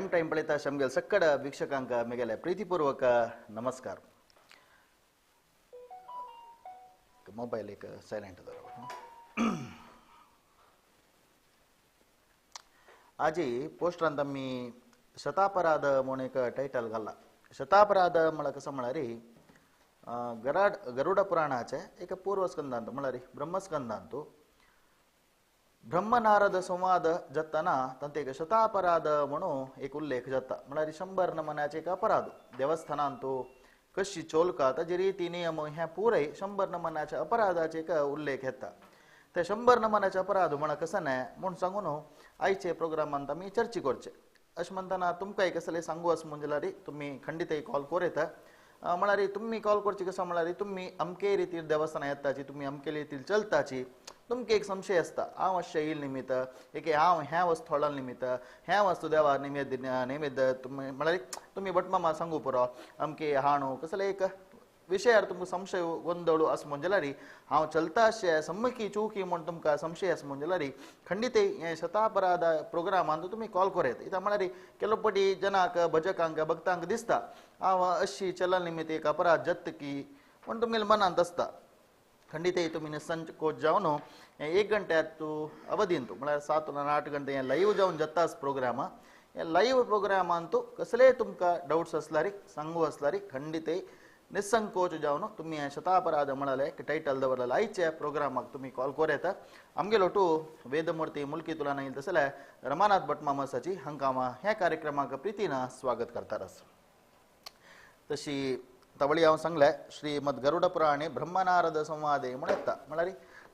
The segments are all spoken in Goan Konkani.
ಪ್ರೈಮ್ ಟೈಮ್ ಪಳಿತ ಶಮ್ಗೆಲ್ ಸಕ್ಕಡ ವೀಕ್ಷಕಾಂಕ ಮಿಗೆಲೆ ಪ್ರೀತಿಪೂರ್ವಕ ನಮಸ್ಕಾರ. ಮೊಬೈಲ್ ಏಕ ಸೈಲೆಂಟ್ ಅದ. आजी पोस्टरान आमी शतापराध म्हूण एक टायटल घाल्ला. शतापराध म्हळ्यार कसो म्हळ्यार गरुड पुराणाचे एक पूर्वस्कंदांत म्हळ्यार ब्रह्मस्कंदांतु ब्रह्मनारद संवाद जाताना तांतूं एक शतापराध म्हणून एक उल्लेख जाता. म्हळ्यार 100 नमनाचे एक अपराध देवस्थानांतु कशी चोलका ताजी रिती नियम हें पुराय 100 नमनाच्या अपराधाचे एक उल्लेख येता. ते 100 नमनाचे अपराध म्हळ्यार कसो न्हय म्हूण सांगून आयचे प्रोग्रामांत आमी चर्चा करचे. अशें म्हणटना तुमकां कसलें सांगू आसा म्हूण जाल्यार तुमी खंडीत कॉल करूं येता. म्हळ्यार तुमी कॉल करचे कसो म्हळ्यार तुमी अमके रितीर देवस्थानां येताची, तुमी अमके रितीर चलताची, तुमकां एक संशय आसता हांव अशें येयल निमित्त एक हांव ह्या वस्तू थोडा निमित्त ह्या वस्तू देवा निमेद निमेद तुमी म्हळ्यार तुमी भटमामा सांगू पुरो अमके हाणू कसले एक विशयार तुमकां संशय गोंदळ आसा म्हूण जाल्यार हांव चलता अशें सम्मकी चुकी म्हूण तुमकां संशय आसा म्हूण जाल्यार खंडीत हे शतापराध प्रोग्रामान तुमी कॉल करूं येता. इत्याक म्हळ्यार केलो पटी जनाक भजकांक भक्तांक दिसता हांव अशी चलन निमित्त एक अपराध जाता की म्हूण तुमगेले मनांत आसता. खंडीत तुमी निसंकोच जावन एक घंट्यात अवधींत म्हळ्यार 7 ना 8 घंटे हें लायव्ह जावन जाताच प्रोग्राम. हे लायव्ह प्रोग्रामांत कसलेय तुमकां डावट्स आसल्यार सांगू आसल्यार खंडीत निसंकोच जावन तुमी शतापराध म्हळ्यार एक टायटल दवरलें आयच्या प्रोग्रामाक तुमी कॉल करूं येता. आमगेलो टू वेदमूर्ती मुल्की तुला येयल तसले रमानाथ भटमामासाची हांकां ह्या कार्यक्रमाक प्रितीन स्वागत करतारस. तशी तवळी हांव सांगलें श्रीमद गरुड पुराणे ब्रह्मनारद संवादे म्हूण येता. म्हळ्यार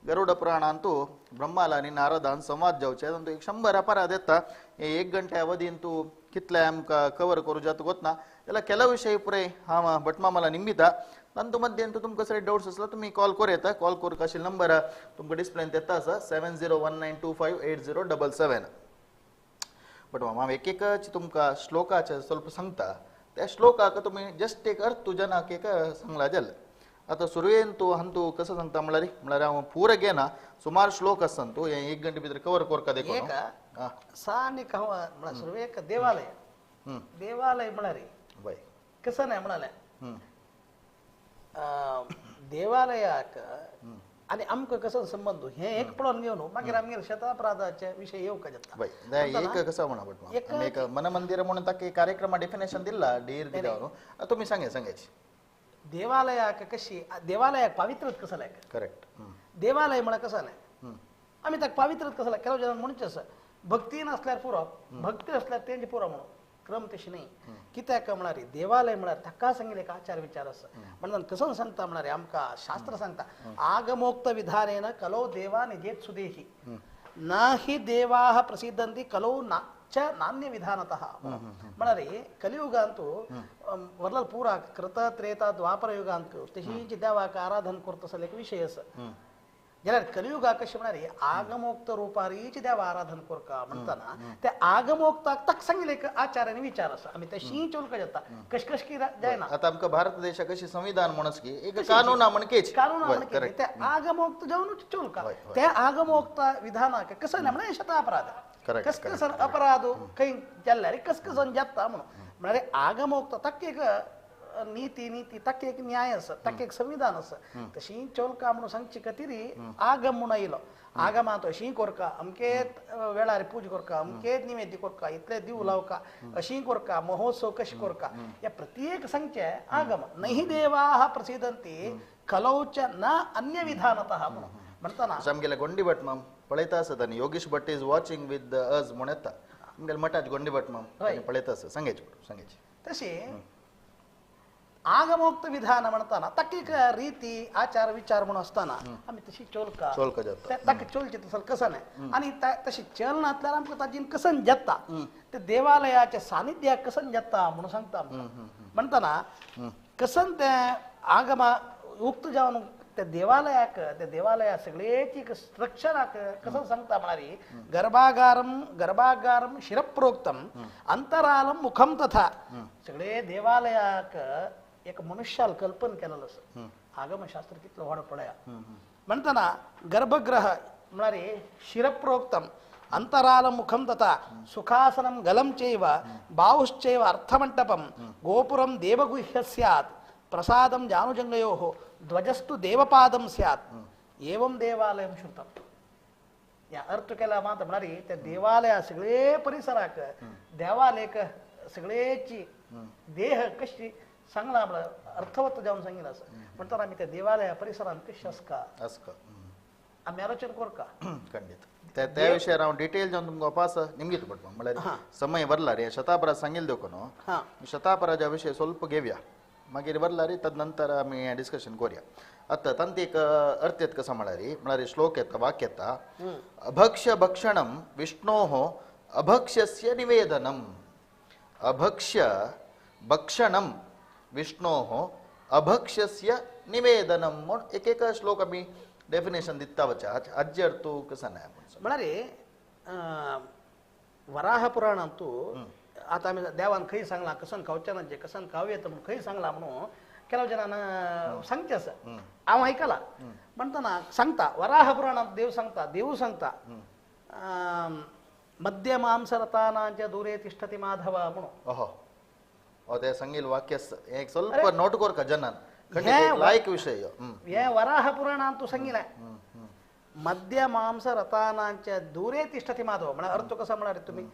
गरुड पुराणांतू ब्रह्माला आनी नारदान संवाद जावचे तातूंत एक 100 अपराध येता. हे 1 घंटे अवधीन तूं कितले आमकां कवर करूं जाता गोतना जाल्यार केला विशय पुराय हांव भटमामाला निमिता. तातूंत मध्यें तुमकां कसले डावट्स आसल्यार तुमी कॉल करूं येता. कॉल करूंक आशिल्लो नंबर तुमकां डिस्प्लेन येता आसा 7019258077. भटमामा हांव एक एकच तुमकां श्लोकाचे स्वल्प सांगता. त्या श्लोकाक तुमी जस्ट एक अर्थ जनाक एक सांगला जालें. आतां सुरवेन तूं हांतू कसो सांगता म्हळ्यार म्हळ्यार हांव पुरो घेना सुमार श्लोक आसा तूं हें 1 घंटे भितर कवर करका देखून सानिक हांव म्हळ्यार सुरवेक देवालय देवालय म्हळ्यार वय कसं न्हय म्हळ्यार देवालयाक आनी आमकां कसो संबंद हें एक पळोवन घेवन मागीर आमगेर शतापराधाचे विशय येवंक जाता. एक कसो म्हणा भटमाम एक मनमंदिर म्हणून ताका कार्यक्रमा डेफिनेशन दिला डीर दिला तुमी सांगे सांगायची देवालयाक कशी देवालयाक पावित्र्यत कसं लायक करेक्ट. देवालय म्हळ्यार कसं न्हय आमी ताका पावित्र्यत कसं लायक केलो जाण म्हणचें आसा भक्ती नासल्यार पुरो भक्ती आसल्यार तेंचे पुरो म्हणून क्रम तशी न्ही. कित्याक म्हळ्यार देवालय म्हळ्यार ताका सांगिल्लें एक आचार विचार आसा म्हणून कसो सांगता म्हळ्यार आमकां शास्त्र सांगता आगमोक्त विधानेन कलो देवा निजेत सुदेही ना हि देवाः प्रसिद्धंती कलो ना च नान्य विधानतः. म्हळ्यार कलियुगांतु वर्लल पूरा कृत त्रेता द्वापर युगांत तशीच देवाक आराधन करता असो एक विशय आसा. जाल्यार कलियुगाक कशें म्हळ्यार आगमोक्त रुपारीच देव आराधन करका म्हणटना ते आगमोक्ताक ताका सांगिल्लें एक आचार आनी विचार आसा आमी तशी चोलका जाता कश कश की जायना. आतां आमकां भारत देशाक कशी संविधान म्हणस की एक कानून म्हणकेच कानून म्हणके ते आगमोक्त जावन चोलका ते आगमोक्त विधानाक कसं न्हय म्हळ्यार शतापराध कसकसन अपराध खंय जाल्यार कसकसन जाता म्हणून म्हळ्यार आगमोक्त ताका एक नीती नीती ताका एक न्याय आसा ताका एक संविधान आसा तशी चोलका म्हणून सांगचे खातीर आगम म्हणून आयलो. आगमांत अशी करका अमके वेळार पूज करका अमके निवेद्य करका इतले दिव लावका अशी करका महोत्सव कशें करका ह्या प्रत्येक सांगचे आगम. नही देवाः प्रसिद्धंती कलौ च न अन्य विधानतः म्हणून म्हणटना आमगेले गोंडी भट माम पळयता आसत आनी Yogesh Bhat is watching with us म्हूण येता. आमगेले मठाच गोंडी भट माम पळयता आसा सांगायचे सांगायचे तशें आगमोक्त विधान म्हणताना ताका एक रीती आचार विचार म्हणून आसतना आमी तशी चोलका चोलका जाता ताका चोलचें तसो कसं न्हय आनी तशी चल नासल्यार आमकां ताजेन कसन जाता ते देवालयाच्या सानिध्याक कसन जाता म्हणून सांगता आमकां. म्हणटना कसन तें आगमा उक्त जावन त्या देवालयाक त्या देवालया सगळेची एक स्ट्रक्चराक कसं सांगता म्हळ्यार गर्भागारम गर्भागारम शिरप्रोक्तम अंतरालम मुखम तथा सगळे देवालयाक एक मनुष्याल कल्पन केलेलं आसा. आगमशास्त्र कितलो व्हड पळया. म्हणटना गर्भगृह म्हळ्यार शिरप्रोक्तम అంతరాలం ముఖం తథా సుఖాసనం గలం చైవ బాహుశ్చైవ అర్థమంటపం గోపురం దేవగుహ్య స్యాత్ ప్రసాదం జానుజంగయోః ధ్వజస్తు దేవపాదం స్యాత్ ఏవం దేవాలయం శృతం. या अर्थ केला मात्र म्हणारी त्या देवालया सगळे परिसराक देवालयक सगळेची देह कशी सांगला अर्थवत जाऊन सांगितलं असं म्हणताना आम्ही त्या देवालया परिसरात कशी असका असका आम्ही आलोचन करू का? खंडित त्या विषयावर हांव डिटेल जावन तुमकां अपास निमगीत पडटा म्हळ्यार समय वरला रे शतापराज सांगिल्लें देखून शतापराजा विशय स्वल्प घेवया मागीर वरला रे तदनंतर आमी डिस्कशन करूया. आतां तांत एक अर्थ येता कसो म्हळ्यार म्हळ्यार श्लोक येता वाक्य येता अभक्ष्य भक्षणं विष्णोः अभक्ष्यस्य निवेदनम् अभक्ष्य भक्षणं विष्णोः अभक्ष्यस्य निवेदनम म्हूण एक एक श्लोक आमी डेफिनेशन दिता वचा हाजे अर्थ कसो ना म्हळ्यार वराह पुराणांतू आतां आमी देवान खंय सांगलां कसन खावचें कसन खावं येता म्हणून खंय सांगलां म्हणून ಕೆಲವು ಜನ सांगचे आसा हांव आयकलां म्हणटना सांगता वराह पुराणांत देव सांगता देव सांगता मध्य मांसरतानांच्या दूरे तिष्ठति माधव म्हणून. ओहो ते सांगिल वाक्य एक ಸ್ವಲ್ಪ ನೋಟ್ कोरका जनान खंडित लायक विषय हे वराह पुराणांत तू सांगितलं मध्य मांस रतानांच्या दूरे तिष्ठति माधव म्हळ्यार अर्थ कसो म्हळ्यार तुम्ही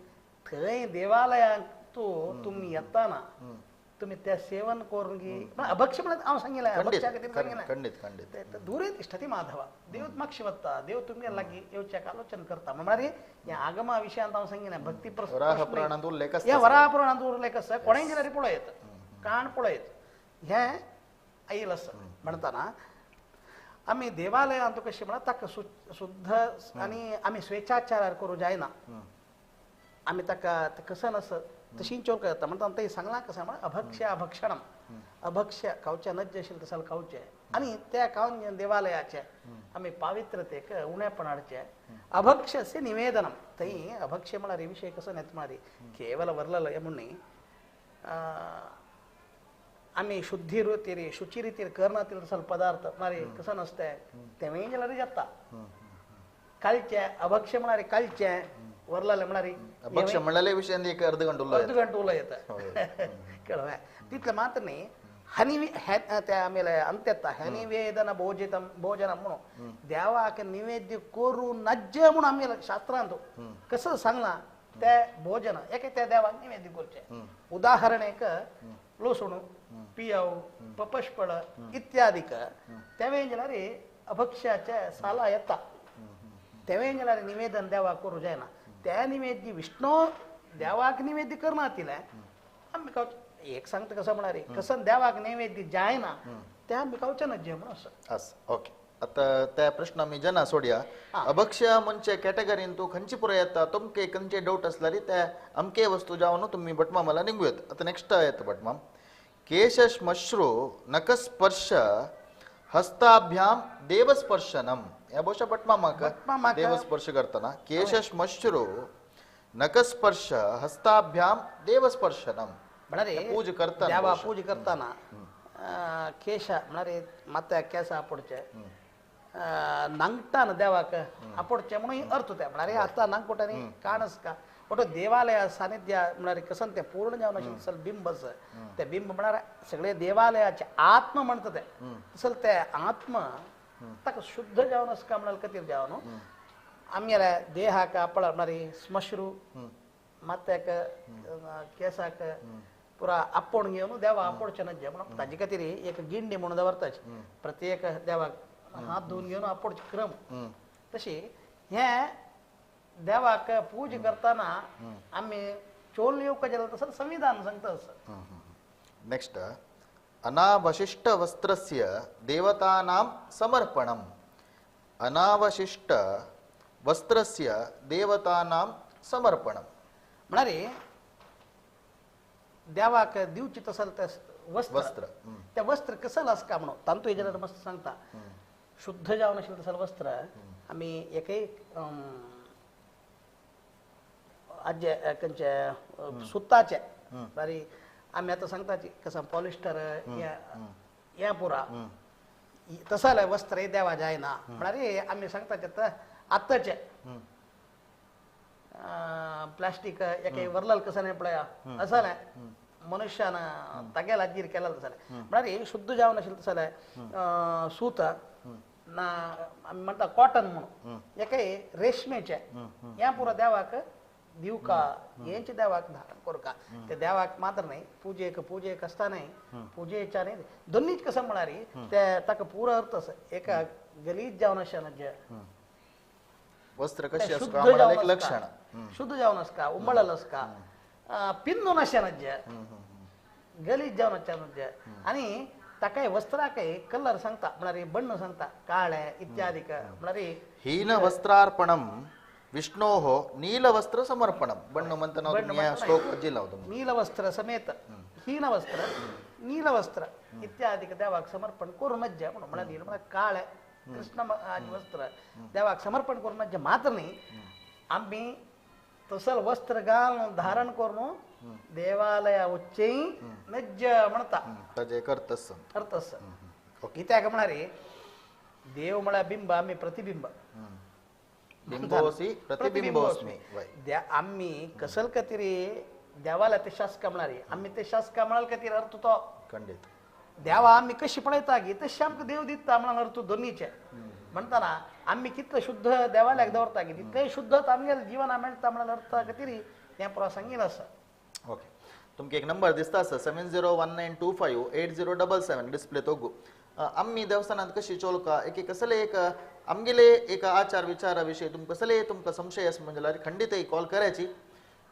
थंय देवालयांत तुम्ही येताना तुम्ही त्या सेवन करून घे अभक्ष म्हळ्यार हांव सांगितलं अभक्ष्या खातीर सांगितलं खंडित खंडित दूरे तिष्ठति माधव देव मागशी वता देव तुमगे लागीं येवच्याक आलोचन करता म्हळ्यार ह्या आगमा विशयांत हांव सांगितलें भक्ती प्रश्न वराह पुराणांत उल्लेख आसा ह्या वराह पुराणांत उल्लेख आसा कोणेय जाल्यार पळोवं येता काण पळोवं येता हें आयल आसा. म्हणटना आमी देवालयांत कशें म्हळ्यार ताका शुद्ध आनी आमी स्वेच्छाचार करूं जायना आमी ताका कसन आसत तशी चोर करता म्हणटा ते सांगलां कसं म्हळ्यार अभक्ष्य अभक्षणम अभक्ष्य खावचें नज्ज आशिल्लें तसं खावचें आनी त्या खावन देवालयाचें आमी पावित्रतेक उणेपण हाडचें अभक्ष्यस्य निवेदनम थंय अभक्ष्य म्हळ्यार विशय कसो येता म्हळ्यार केवल वरलेलो हें म्हूण न्ही आमी शुद्धी रितीर शुची रितीर करना तसले पदार्थ म्हळ्यार कसं नासता तेंय जाल्यार जाता कालचें अभक्ष्य म्हळ्यार कालचें वरलेलें म्हळ्यार अभक्ष्य म्हणलेले विशयान एक अर्द घंटो अर्द घंटो उलयता कळ्ळें तितलें मात्र न्ही हनी त्या आमेले अंत येता हनिवेदन भोजितम भोजन म्हणून देवाक निवेद्य करूं नज्ज म्हणून आमी शास्त्रांत कसं सांगलां ते भोजन एके त्या देवाक निवेद्य करचें. उदाहरणेक लसूण पियाव पपशफळ इत्यादिक तेवें जाल्यार अभक्ष्याचे साला येता तेवें जाल्यार निवेदन देवाक करूं जायना त्या निवेद्य विष्णू देवाक निवेद्य करना तिलें आमी खावचें एक सांगता कसो म्हळ्यार कसं देवाक नैवेद्य जायना ते आमी खावचें नज्जे म्हणून आसा. आसा ओके आतां त्या प्रश्न आमी जना सोडया. अभक्ष्य म्हणजे कॅटेगरीन तूं खंयची पुराय येता तुमके खंयचे डावट आसल्यार त्या अमके वस्तू जावन तुमी भटमामाला निघू येता. आतां नेक्स्ट येता भटमाम केशश्मश्रू नखस्पर्श हस्ताभ्याम देवस्पर्शनम ह्या बहुशा भटमामाक देवस्पर्श करतना केशश्मश्रू नखस्पर्श हस्ताभ्याम देवस्पर्शनम म्हळ्यार पूज करताना देवा पूज करताना केश म्हळ्यार माथ्याक केंस आपोडचे नांगटान देवाक आपोडचे म्हणून अर्थ ते म्हळ्यार आतां नांगपोटांनी काणस का ಒಟ್ಟು ದೇವಾಲಯ ಸಾನ್ನಿಧ್ಯ म्हळ्यार कसं ते पूर्ण जावन आशिल्लें तसलें बिंब आसा ते बिंब म्हळ्यार सगळे देवालयाचे आत्म म्हणटा ते तसलें ते आत्म ताका शुद्ध जावन आसका म्हळ्यार खातीर जावन आमगेल्या देहाक आपळ म्हळ्यार स्मश्रू माथ्याक केसाक पुरा आपोवन घेवन देवा आपोवचें नज्जे म्हणून ताजे खातीर एक गिंडी म्हणून दवरताच प्रत्येक देवाक हात धुवन घेवन आपोवचे क्रम तशी हें देवाक पूज करताना आमी चोल येवका जाल्यार तसं संविधान सांगता असं. नेक्स्ट अनावशिष्ट वस्त्रस्य देवतानां समर्पणम् अनावशिष्ट वस्त्रस्य देवतानां समर्पणम् म्हळ्यार देवाक दिवची तसं ते वस्त्र वस्त्र ते वस्त्र कसं आसका म्हणून तांतू हेजेर मस्त सांगता शुद्ध जावन आशिल्लें तसलें वस्त्र आमी एकय आजे खंयचे सुताचे बारी आमी आतां सांगताची कसं पॉलिस्टर हें पुरा तसलें वस्त्र देवा जायना म्हळ्यार आमी सांगताचे आतांचे प्लास्टीक एके वरलाल कसं नाही पळया असं नाही मनुष्यान तागेल आजीर केला तसं म्हळ्यार शुद्ध जावन आशिल्लें तसलें सूत ना आमी म्हणटा कॉटन म्हणून एके रेशमेचे हें पुरो देवाक दिवका हेंच देवाक धारण करका ते देवाक मात्र न्हय पुजेक पुजेक आसता न्हय पुजेच्या न्हय दोनीच कसं म्हळ्यार ते ताका पुरो अर्थ आसा एका गलीज जावन आशिल्लें वस्त्र कशी आसता एक लक्षण शुद्ध जावन आसता उंबळल आसता पिंदून आशिल्लें गलीज जावन आशिल्लें आनी ताका वस्त्राकय कलर सांगता म्हळ्यार बण्ण सांगता काळे इत्यादी म्हळ्यार हीन वस्त्रार्पणम विष्णोः नीलवस्त्र समर्पणम बण्ण म्हणतना श्लोक वाचिला होतो नीलवस्त्र समेत हीनवस्त्र नीलवस्त्र इत्यादी देवाक समर्पण करून मज्जा म्हणून म्हळ्यार नील म्हळ्यार काळे कृष्ण वस्त्र देवाक समर्पण करून मज्जा मात्र न्ही आमी तसल वस्त्र घालून धारण करून देवालया वच्चें नज्ज म्हणता ताजें अर्थ अर्थ आसा कित्याक म्हळ्यार देव म्हळ्यार बिंब आमी प्रतिबिंब बिंबोसी प्रतिबिंबोस्मी आमी कसल खातीर देवाला ते शासका म्हळ्यार आमी ते शासका म्हळ्यार खातीर अर्थ तो खंडीत देवा आमी कशी पळयता गी तशें आमकां देव दिता म्हणून अर्थ दोनीचे म्हणटाना आमी कितले शुद्ध देवालयाक दवरता गी तितलें शुद्ध आमगेले जिवना मेळटा म्हणून अर्थ खातीर हें पुरो सांगिल्लें आसा. ओके तुमकां एक नंबर दिसता आसा 7019258077 डिस्प्ले तोगू. आमी देवस्थानांत कशी चोलका एक कसले एक आमगेले एक आचार विचारा विषयी तुमकां कसले तुमकां संशय आसा म्हणजे जाल्यार खंडीत कॉल करायची.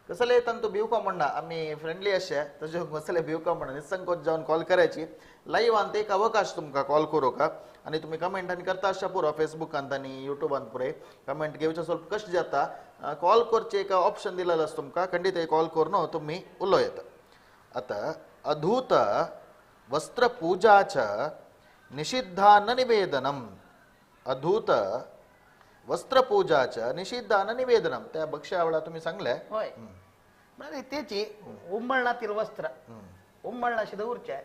कसले तांतू भिवका म्हणना आमी फ्रेंडली अशे तशें कसले भिवका म्हणना निसंकोच जावन कॉल करायची. लायव्हांत एक अवकाश तुमकां कॉल करूंक आनी तुमी कमेंट आनी करता आसच्या पुरो फेसबुकांत आनी युट्यूबांत पुरे कमेंट घेवचे स्वल्प कश्ट जाता. कॉल करचे एक ऑप्शन दिलेलो आसा तुमकां खंडीत कॉल करून तुमी उलोवं येता. आतां अधूत वस्त्रपूजा च निषिद्धान्न निवेदनम अधूत वस्त्रपूजा च निषिद्धान्न निवेदनम त्या बक्षा वेळा तुम्ही सांगले हय म्हळ्यार तेची उंबळणातील वस्त्र उंबळणाशी दवरचे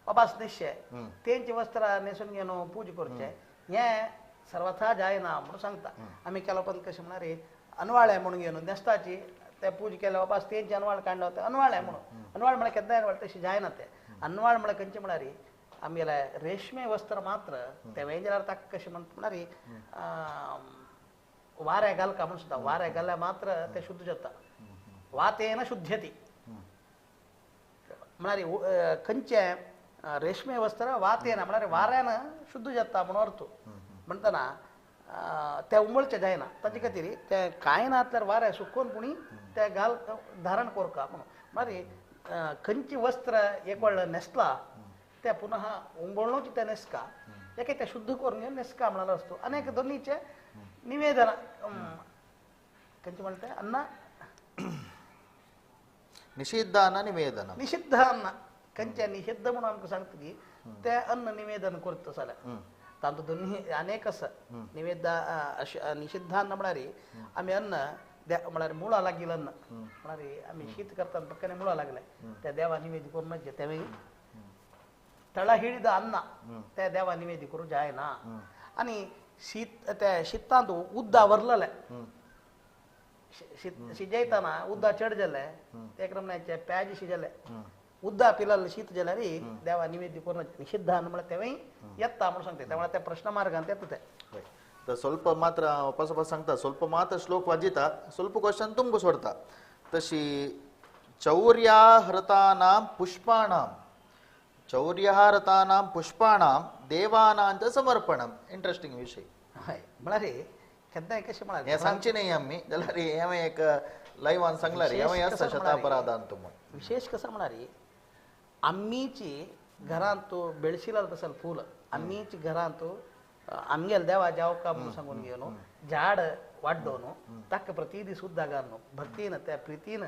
अपास न्हेसचे तेंचे वस्त्र न्हेसून घेवन पूजा करचे हें सर्वथा जायना म्हणून सांगता. आमी केलो पण कशें म्हळ्यार अनवाळे म्हणून घेवन न्हेसताची ते पूजा केल्या वापास तेंचे अनवाळ काडले वता अनवाळे म्हणून अनवाळ म्हळ्यार केन्नाय अनवाळ तशें जायना तें अनवाळ म्हळ्यार खंयचें म्हळ्यार आमगेले रेशमे वस्त्र मात्र ते जाल्यार ताका कशें म्हणटा म्हळ्यार वाऱ्या घालका म्हणून सुद्दां वाऱ्या घाल्यार मात्र ते शुद्ध जाता वातेन शुद्ध्यती म्हळ्यार खंयचें रेशमे वस्त्र वातेन म्हळ्यार वाऱ्यान शुद्ध जाता म्हणून अर्थ म्हणटना ते उमळचें जायना ताचे खातीर ते कांय नासल्यार वाऱ्या सुकोवन पुणी ते घाल धारण करका म्हणून म्हळ्यार खंयचें वस्त्र एक वेळ न्हेसला ते पुनः उंबळणूच ते नेसका एके ते शुद्ध करून नेसका म्हणालो असतो अनेक दोन्हीचे निवेदन खंयचें म्हणटा अन्न निषिद्ध अन्न निवेदन निषिद्ध अन्न खंयचें निषिद्ध म्हणून आमकां सांगता की ते अन्न निवेदन करता जाल्यार तातूंत दोन्ही अनेक आसा निवेद निषिद्ध अन्न म्हळ्यार आमी अन्न म्हळ्यार मुळां लागिल्लें अन्न म्हळ्यार आमी शीत करता पक्काने मुळां लागले त्या देवा निवेद करून तेवूय तळा हिडिद अन्न त्या देवा निवेद करूं जायना. आनी शीत त्या शितांत उद्दा वरलेलें शिजयतना उद्दा चड जालें ते क्रमाचे प्याज शिजले उद्दा पिलाल शीत जाल्यार देवा निवेद करून निषिद्ध अन्न म्हळ्यार तेवूय येता म्हणून सांगता त्या त्या प्रश्न मार्गान येता ते. तर स्वल्प मात्र वापस वापस सांगता स्वल्प मात्र श्लोक वाजिता स्वल्प क्वेश्चन तुमकां सोडता. तशी चौर्याहृतानां पुष्पाणां चौर्याहृतानां पुष्पाणां देवानां च समर्पणम इंट्रस्टिंग विषय. हय म्हळ्यार केन्नाय कशें म्हळ्यार हें सांगचें न्ही आमी जाल्यार हें एक लायव्हान सांगल्यार हें आसता शतापराधान म्हूण. विशेष कसं म्हळ्यार आमीची घरांत बेळशिला तसल फूल आमीची घरांत आमगेले देवा जावका म्हणून सांगून घेवन झाड वाडोवन ताका प्रति दीस उद्दा घालून भक्तीन त्या प्रितीन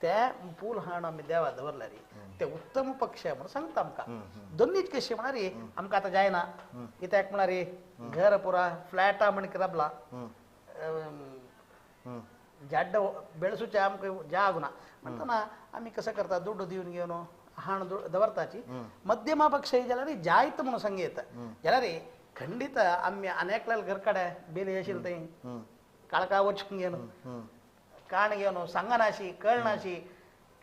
ते फूल हाडून आमी देवा दवरल्यार ते उत्तम पक्ष म्हणून सांगता आमकां. दोन्हीच कशें म्हळ्यार आमकां आतां जायना कित्याक म्हळ्यार घर पुरा फ्लॅटा म्हण राबला झाड बेळसूचे आमकां जाग ना म्हणटना आमी कसं करता दुड्डू दिवन घेवन हाण दवरताची. मध्यमा पक्ष जाल्यार जायत म्हणून सांग येता जाल्यार खंडीत आमी अनेकल्याल घर कडेन बेली आशिल्लें थंय काळका वचून घेवन काण घेवन सांगनाशी कळनाशी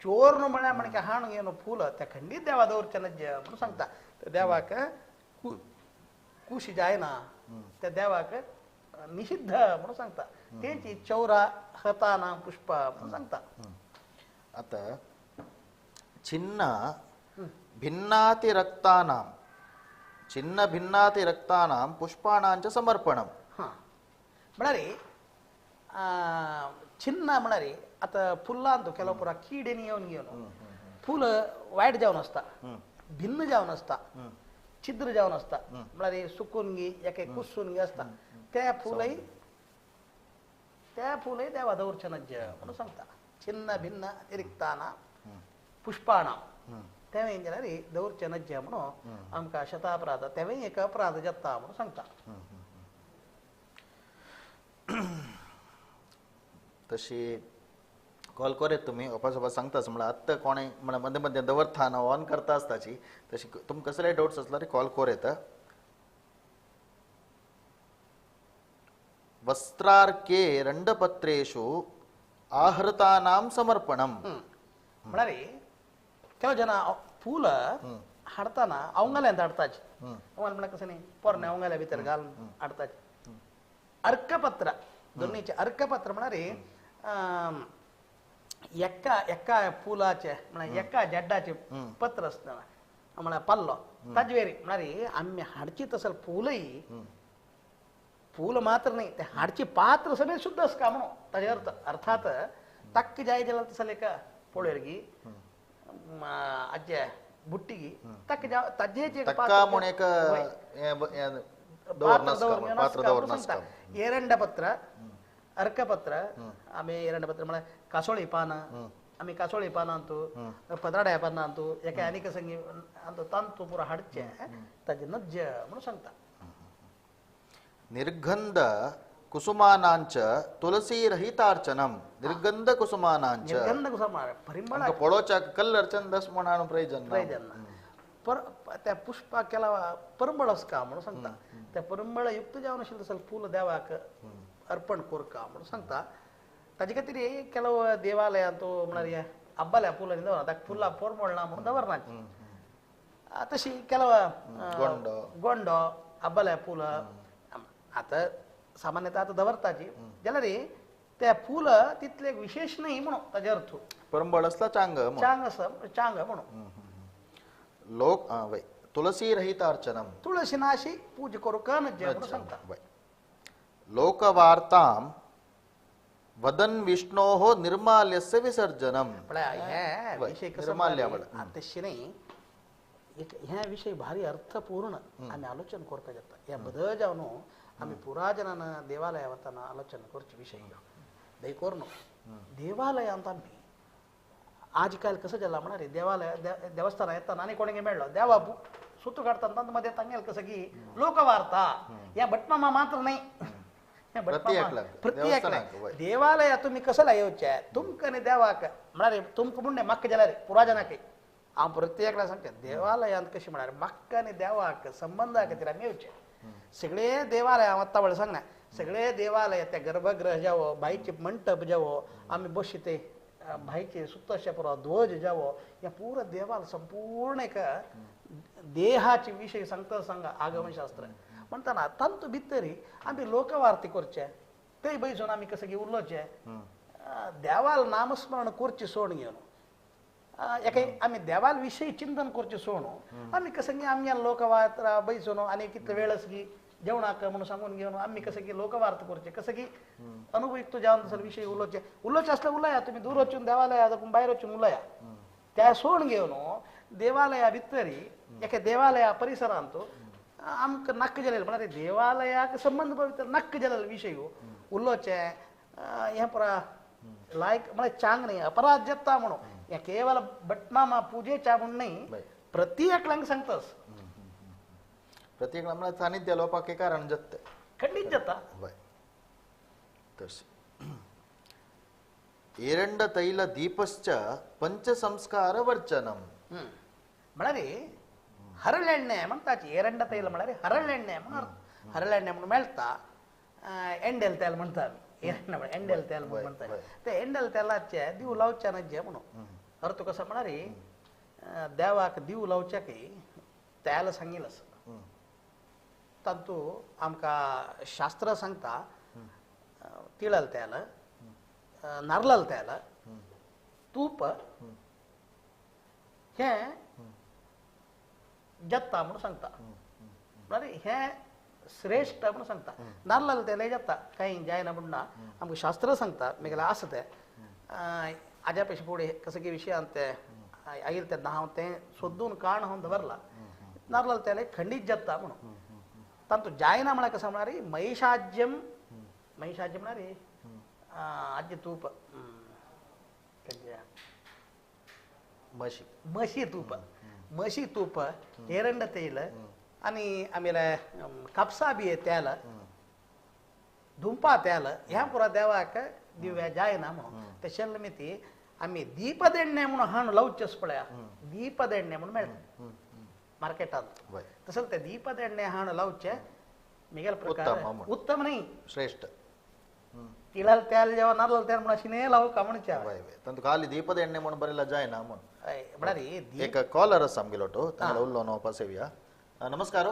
चोर म्हळ्यार म्हणके हाणून घेवन फूल त्या खंडीत देवा दवरचें नज्य म्हणून सांगता. त्या देवाक कुशी जायना, त्या देवाक निषिद्ध म्हणून सांगता. तेंची चौरा हताना पुष्प म्हणून सांगता. आता छिन्न भिन्नातिरक्तानां छिन्न भिन्नातिरक्तानां पुष्पाणांच समर्पणम. हां म्हळ्यार छिन्न म्हळ्यार आतां फुलां ಕೆಲವು ಪುರ ಕೀಡೆನಿ येवन घेवन फूल वायट जावन आसता, भिन्न जावन आसता, छिद्र जावन आसता, म्हळ्यार सुकून गी एके कुसून गी आसता. त्या फुलय त्या फुलय देवा दवरचें नज्य म्हणून सांगता. छिन्न भिन्न अतिरिक्ताना पुष्पाणां तेवें जाल्यार दवरचें नज्य म्हणून आमकां शतापराध तेवें एक अपराध जाता म्हणून सांगता. तशी कॉल करेत तुमी ओपासोपा सांगता म्हळ्यार आत्तां कोणें म्हळ्यार मदें मदें दवरता ना ऑन करता आसताची. तशी तुमकां कसलेय डावट्स आसल्यार कॉल कोर येता. वस्त्रार्के रंडपत्रेषु आहृतानां समर्पणम. म्हळ्यार ಕೆಲವು ಜನ फूल हाडताना अवंगाले हाडताची, अवंगाले म्हळ्यार कसं न्ही पोरणे अवंगाले भितर घालून हाडताची. अर्कपत्र दोन्हीचे अर्कपत्र म्हळ्यार एका एका फुलाचे म्हळ्यार एका जड्डाचे पत्र आसता म्हळ्यार पल्लो ताजवेरी. म्हळ्यार आमी हाडची तसं फुलय फूल मात्र न्ही ते हाडची पात्र समेत शुद्ध आसका म्हणून ताजे अर्थ. अर्थात तक्क जाय जाल्यार तसले एका पोळेरगी आज्या बुट्टीगी तक्क ताजेच सांगता. एरंडपत्र अर्कपत्र आमी एरंडपत्र म्हळ्यार कासोळी पानां, आमी कासोळी पानां अंतू पत्राड्या पानां अंतू एका आनीक संगी अंतू तांतू पुरो हाडचें ताजें नज्य म्हणून सांगता. निर्गंध कुसुमानांच तुलसी रहितार्चनम. निर्गंध कुसुमानांच निर्गंध कुसुमा परिमळ पळोवच्याक कलर चंदस म्हण प्रयोजन प्रयोजन ना. पर त्या पुष्पा केला परंबळ आसका म्हणून सांगता. त्या परंबळ युक्त जावन आशिल्लें तसलें फूल देवाक अर्पण कोरका म्हणून सांगता. ताजे खातीर ಕೆಲವು देवालयांत म्हळ्यार अब्बाल्या फुलांनी दवरना ताका फुलां पोरमळ ना म्हणून दवरना. तशी ಕೆಲವು गोंडो अब्बाल्या फुलां आतां सामान्यतः आतां दवरताची जाल्यार त्या फूल तितले विशेष न्ही म्हणून ताजे अर्थ परंबळ आसला चांग चांग आसा चांग म्हणून. लोक तुलसी रहितार्चनम तुळशी नाशी पूजा करूंक नज्य म्हणून सांगता. लोकवार्तां वदन विष्णोः निर्माल्यस्य विसर्जनम. हे विषय निर्माल्य तशें न्ही एक हे विषय भारी अर्थपूर्ण आमी आलोचन करपाक जाता. हे बदल जावन आमी पुरा जनान देवालया वतना आलोचन करचे विषय दय करून देवालयांत आमी आज काल कसं जाला म्हळ्यार देवालय देवस्थानां येताना आनी कोणें मेळ्ळो देवा सुतू काडटा तांत मदें तांगेलें कसं की लोकवार्ता ह्या भटमामा मात्र न्ही प्रत्येक देवालया तुमी कसला येवचे तुमकां न्ही देवाक म्हळ्यार तुमकां म्हण म्हाका जाल्यार पुरा जनाक हांव प्रत्येकला सांगता देवालयांत कशें म्हळ्यार म्हाका आनी देवाक संबंदा खातीर आमी येवचे. सगळे देवालय हांव आत्तां व्हडलें सांगना सगळे देवालय त्या गर्भगृह जावो भायचे मंटप जावो आमी बशी ते भायचे सुत्तशे पुरो ध्वज जावो ह्या पुरो देवाल संपूर्ण एक देहाचे विशय सांगता सांगा आगमशास्त्र म्हणटाना तांतू भितरी आमी लोकवार्ती करचे ते बैसून आमी कसं उलोवचें देवाल नामस्मरण करचें सोड घेवन एका आमी देवाल विशयी चिंतन करचें सोडून आमी कसं आमगे लोकवार्ता बैसून आनी कितले वेळ आसगी जेवणाक म्हणून सांगून घेवन आमी कसं की लोकवार्ता करचें कसं की अनुभवयुक्त जावन तसो विशय उलोवचें उलोवचें आसल्यार उलया तुमी दूर वचून देवालया भायर वचून उलया त्या सोड घेवन देवालया भितरी एका देवालया परिसरांत आमकां नाक्क जालें म्हळ्यार देवालयाक संबंद भितर नाक्क जालेलो विशय उलोवचें हें पुरा लायक म्हळ्यार चांग न्ही अपराध जाता म्हणून हें केवल भटमामा पुजेच्या म्हूण न्ही प्रत्येकल्यांक सांगतास प्रत्येक म्हळ्यार सानिध्य लोपाक कारण जाता खंडीत जाता. तशें एरंड तैल दीपश्च पंचसंस्कार वर्जनम. म्हळ्यार हरಳೆಣ್ಣೆ म्हणटाची एरंड तैल म्हळ्यार हरಳೆಣ್ಣೆ म्हणून हरಳೆಣ್ಣೆ म्हणून मेळटा एंडेल तेल म्हणटा आमी एरंड एंडेल तेल म्हणून म्हणतात ते एंडेल तेलाचे दिव लावच्या नज्जे म्हणून अर्थ कसं म्हणारी देवाक दिव लावच्या की तेल सांगील असं तांतू आमकां शास्त्र सांगता तिळल तेल नारलाल तेल तूप हे जाता म्हणून सांगता म्हळ्यार हे श्रेष्ठ म्हणून सांगता नारलाल तेल जाता काही जायना म्हणून ना आमकां शास्त्र सांगता मेगेलें आसा तें आज्या पेक्षा फुडें कसं की विशयान ते आयल तेन्ना हांव तें सोदून काण हांव दवरला नारलाल तेल खंडीत जाता म्हणून तांतू जायना म्हळ्यार कसं म्हळ्यार महिषाज्यम महिषाज्य म्हळ्यार आज्य तूप म्हशी म्हशी तूप म्हशी तूप एरंड तेल आणि आमेले कापसा बी तेल धुंपा तेल ह्या पुरा देवाक दिव्या जायना म्हणून तशें मिती आमी दीपदेण्णे म्हणून हाणून लावचेच पळया दीपदेण्णे म्हणून मेळटा मार्केटांत तसं ते दीपदेण्णे हाणून लावचे मिगेल प्रकार उत्तम नाही श्रेष्ठ तिळाल तेल जेव्हा नारळ तेल म्हणून अशी नाही लावू का म्हणच्या तांतू खाली दीपद एಣ್ಣೆ म्हणून बरेला जायना म्हणून म्हळ्यार एक कॉलर आसा आमगेलो तो तांगेलो उल्लो पासेवया. नमस्कार.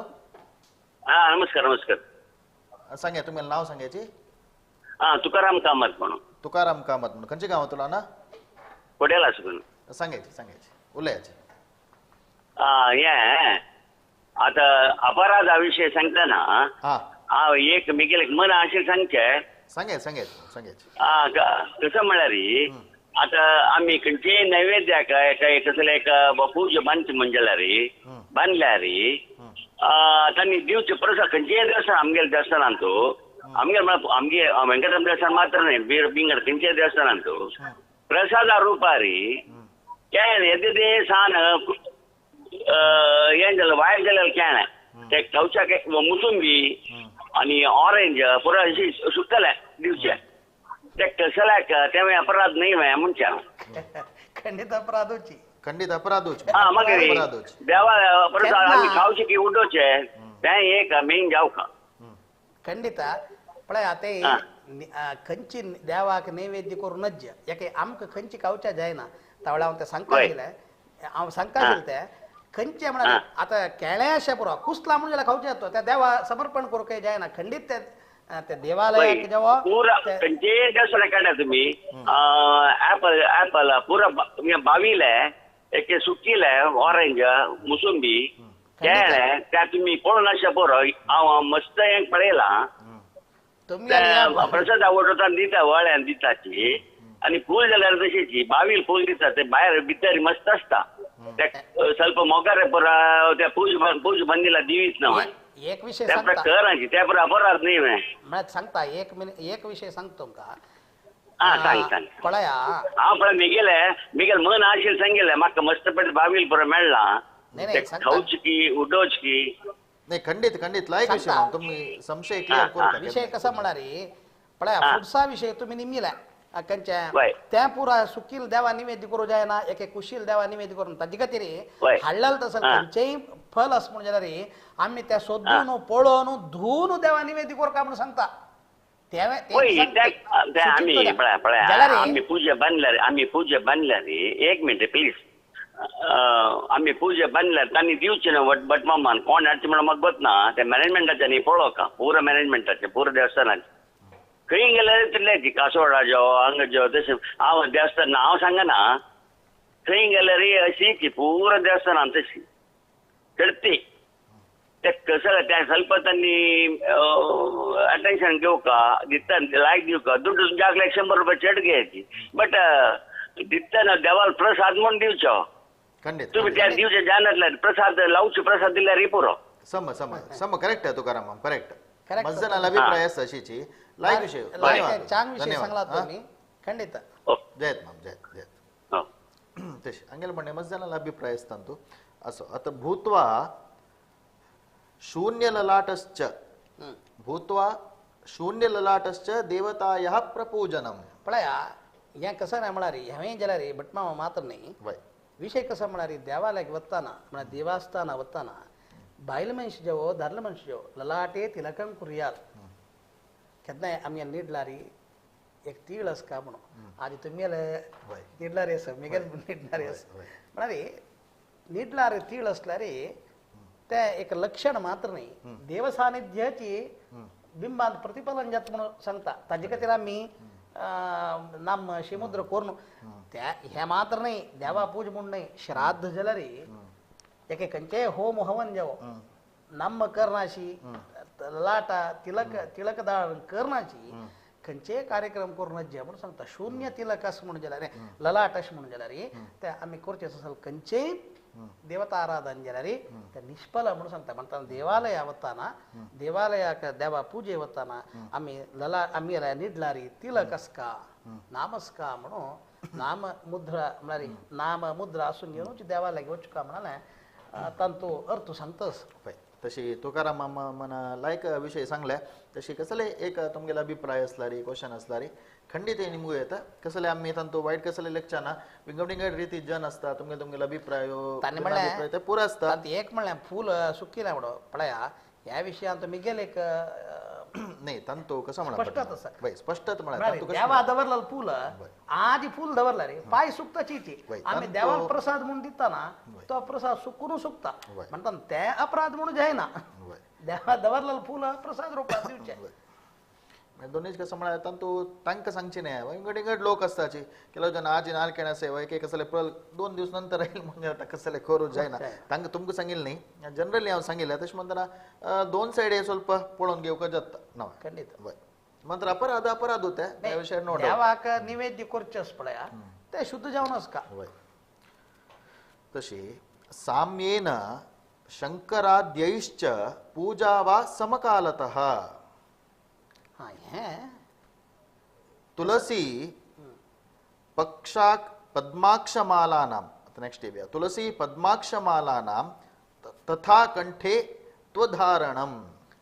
हा नमस्कार नमस्कार. सांगा तुम्ही नाव सांगायची. हा तुकाराम कामत म्हणून. तुकाराम कामत म्हणून खंयच्या गांवात तुला ना? कोड्याला आसा. सांगायची सांगायची उलयाची. हे आता अपराधा विषय सांगताना हा एक मिगेले मन अशें सांगचें. सांगायच सांगायच सांगायचे. कसं म्हळ्यार आता आमी खंयचेय नैवेद्याक एका कसले एक पूजा बांदची म्हणजे जाल्यार बांदल्यार तांणी दिवचे प्रसाद खंयचेय देवस्थान आमगेले देवस्थानांत आमगे म्हळ्यार आमगे वेंकटरमण देवस्थान मात्र न्हय बिंगड खंयचेय देवस्थानांत प्रसादा रुपारी केळें येदे सान हें जालें वायट जाल्यार केळें ते खावच्याक मुसुंबी आनी ऑरेंज पुरो अशी सुकतले दिवचे ते कसल्याक ते अपराध न्हय म्हणचे. खंडीत अपराधूची खंडीत अपराधूच. हा मागीर देवा प्रसाद आमी खावचे की उडोवचे तें एक मेन जावका खंडीत पळय ते खंयची देवाक नैवेद्य करूं नज्ज एके आमकां खंयची खावच्या जायना तावळ्या हांव तें सांगता आशिल्लें हांव सांगता आशिल्लें तें खंयचें म्हळ्यार आतां केळें अशें पुरो कुसला म्हणून जाल्यार खावचें तो त्या देवा समर्पण करूंक जायना खंडीत ते देवालयाक जेव्हा पुरा खंयचेय देवस्थान काडा तुमी ऍपल ऍपल पुरा बाविले एक सुकिले ऑरेंज मुसुंबी केळें त्या तुमी पळोवन अशें पुरो हांव मस्त हें पळयलां प्रसाद आवडटा दिता वळ्यान दिताची आनी फूल जाल्यार तशीच बावील फूल दिता ते भायर भितर मस्त आसता ते ಸ್ವಲ್ಪ मोगारे पुरा त्या पूज पूज बंदिला दिवीच ना. एक विषय सांगता त्या पुरा अपराध न्ही म्हळ्यार सांगता एक मिनिट एक विषय सांगतो तुमकां. हा सांग सांग. पळया हांव पळय मिगेले मिगेले मन आशिल्लें सांगिल्लें म्हाका मस्त पडले बावील पुरो मेळ्ळा खावची की उडोवची की नाही. खंडीत खंडीत लायक विषय तुम्ही संशय क्लिअर करू. विषय कसा म्हळ्यार पळया फुडसा विषय तुम्ही निमिला कंचे त्या पुरा सुकील देवा निवेद्य करू जायना एके कुशील देवा निवेद्य करून ताजे खातीर हाडलेल तसं खंयचेय फल आस म्हणून जाल्यार आमी त्या सोदून पळोवन धुवन देवा निवेद्य करू म्हणून सांगता. आमी पळय आमी पूजा बांदल्यार आमी पूजा बांदल्यार एक मिनट प्लीज आमी पूजा बांदल्यार तांणी दिवचे ना भटमामान कोण हाडचे म्हणून म्हाका गोत ना ते मॅनेजमेंटाचे न्ही पळोवका पुरो मॅनेजमेंटाचे पुरो देवस्थानाचे खंय गेल्यार तितलें कासोडा जेव हांगा जेव तशें हांव देवस्थान हांव सांगना खंय गेल्यार अशी की पुरो देवस्थान तशी चडती ते कसं त्या ಸ್ವಲ್ಪ त्यांनी अटेन्शन घेवका दिता लायक दिवका दुड्डू तुमच्या 100 रुपये चड घ्यायची बट दितना देवाल प्रसाद म्हणून दिवचो तुम्ही त्या दिवचे जाणातल्या प्रसाद लावचे प्रसाद दिल्यार पुरो. सम सम सम करेक्ट आहे तुकाराम करेक्ट. मज्जनाला अभिप्राय आसा अशीची लायक विषय. चांग विषय सांगला तुम्ही खंडित. जयत माम जयत जयत. तशें हांगेलें म्हणणें मज्जनाला अभिप्राय आसता तूं असो. आतां भूत्वा शून्यललाटश्च भूत्वा शून्यललाटश्च देवतायाः प्रपूजनम. पळया हें कसं नाही म्हळ्यार हांवें जाल्यार भटमामा मात्र न्ही विषय कसो म्हळ्यार देवालयाक वतना म्हळ्यार देवस्थाना वतना बायल मनीस जेवो दादलो मनीस जेवो ललाटे तिलकं कुर्यात केन्नाय आमगे निडलारी एक तीळ आसका म्हणून आदी तुमगेले निडलारी आसा मिगेल निडणारी आसा म्हळ्यार निडलारी तीळ असल्यार ते एक लक्षण मात्र न्ही देव सानिध्याची बिंबांत प्रतिफलन जाता म्हणून सांगता. ताजे खातीर आमी नाम शिमुद्र करून त्या हे मात्र न्ही देवा पूज म्हूण न्ही श्राद्ध जाल्यार एके खंयचेय होम हवन जावो नाम करनाशी लाटा तिलक तिलक दाळ करनाशी खंयचेय कार्यक्रम करून जे म्हणून सांगता. शून्य तिलक अशें म्हणून जाल्यार ललाट अशें म्हणून जाल्यार ते आमी करचें असल खंयचेय देवता आराधन जाल्यार ते निष्फल म्हणून सांगता. म्हणटा देवालया वताना देवालयाक देवा पुजे वताना आमी लला आमी निडलारी तिलक आसका नामस्का म्हणून नाम मुद्रा म्हळ्यार नाम मुद्रा आसून घेवन देवालयाक वचका म्हणाले तांचो अर्थ सांगतस. तशी तुकाराम मामा लायक विषय सांगल्या. तशी कसले एक तुमगेलो अभिप्राय असलारी क्वेश्चन असलारी खंडित निमगू येता कसले आमी तांतो वायट कसले लेखचाना विंगड विंगड रिती जन असता तुमगेले तुमगेलो अभिप्राय अभिप्राय ते पुरो असता. एक म्हणल्यार फूल सुकी ना म्हणो पळया ह्या विशयांत मिगेल एक नाही तांतो कसं म्हणा स्पष्टच आसा स्पष्टच म्हणा देवा दवरला फूल आजी फूल दवरला रे पाय सुकता चिची आमी देवाक प्रसाद म्हणून दिताना तो प्रसाद सुकून सुकता म्हणटा ते अपराध म्हणून जायना देवा दवरला फूल प्रसाद रूपात दिवचे. दोन्हीच कसं म्हळ्यार तांतू तांकां सांगचे न्हय विंगड विंगड लोक असताची ಕೆಲವು जन आजी नालकेण सेवा एक कसले प्रल 2 दिवस नंतर येईल म्हणजे आता कसले करू जायना तांकां तुमकां सांगिल्लें न्ही जनरली हांव सांगिल्लें. तशें म्हणटना दोन सायड हे ಸ್ವಲ್ಪ पळोवन घेवंक जाता ना खंडीत मात्र अपराध अपराध होता त्या विशयार नो डावट. देवाक निवेद्य करचें पळया ते शुद्ध जावन आसका. तशी साम्येन शंकराद्यैश्च पूजा वा समकालतः तुलसी पक्षाक पद्माक्षमालानां नेक्स्ट येवया तुलसी पद्माक्षमालानां तथा कंठे त्वधारणम.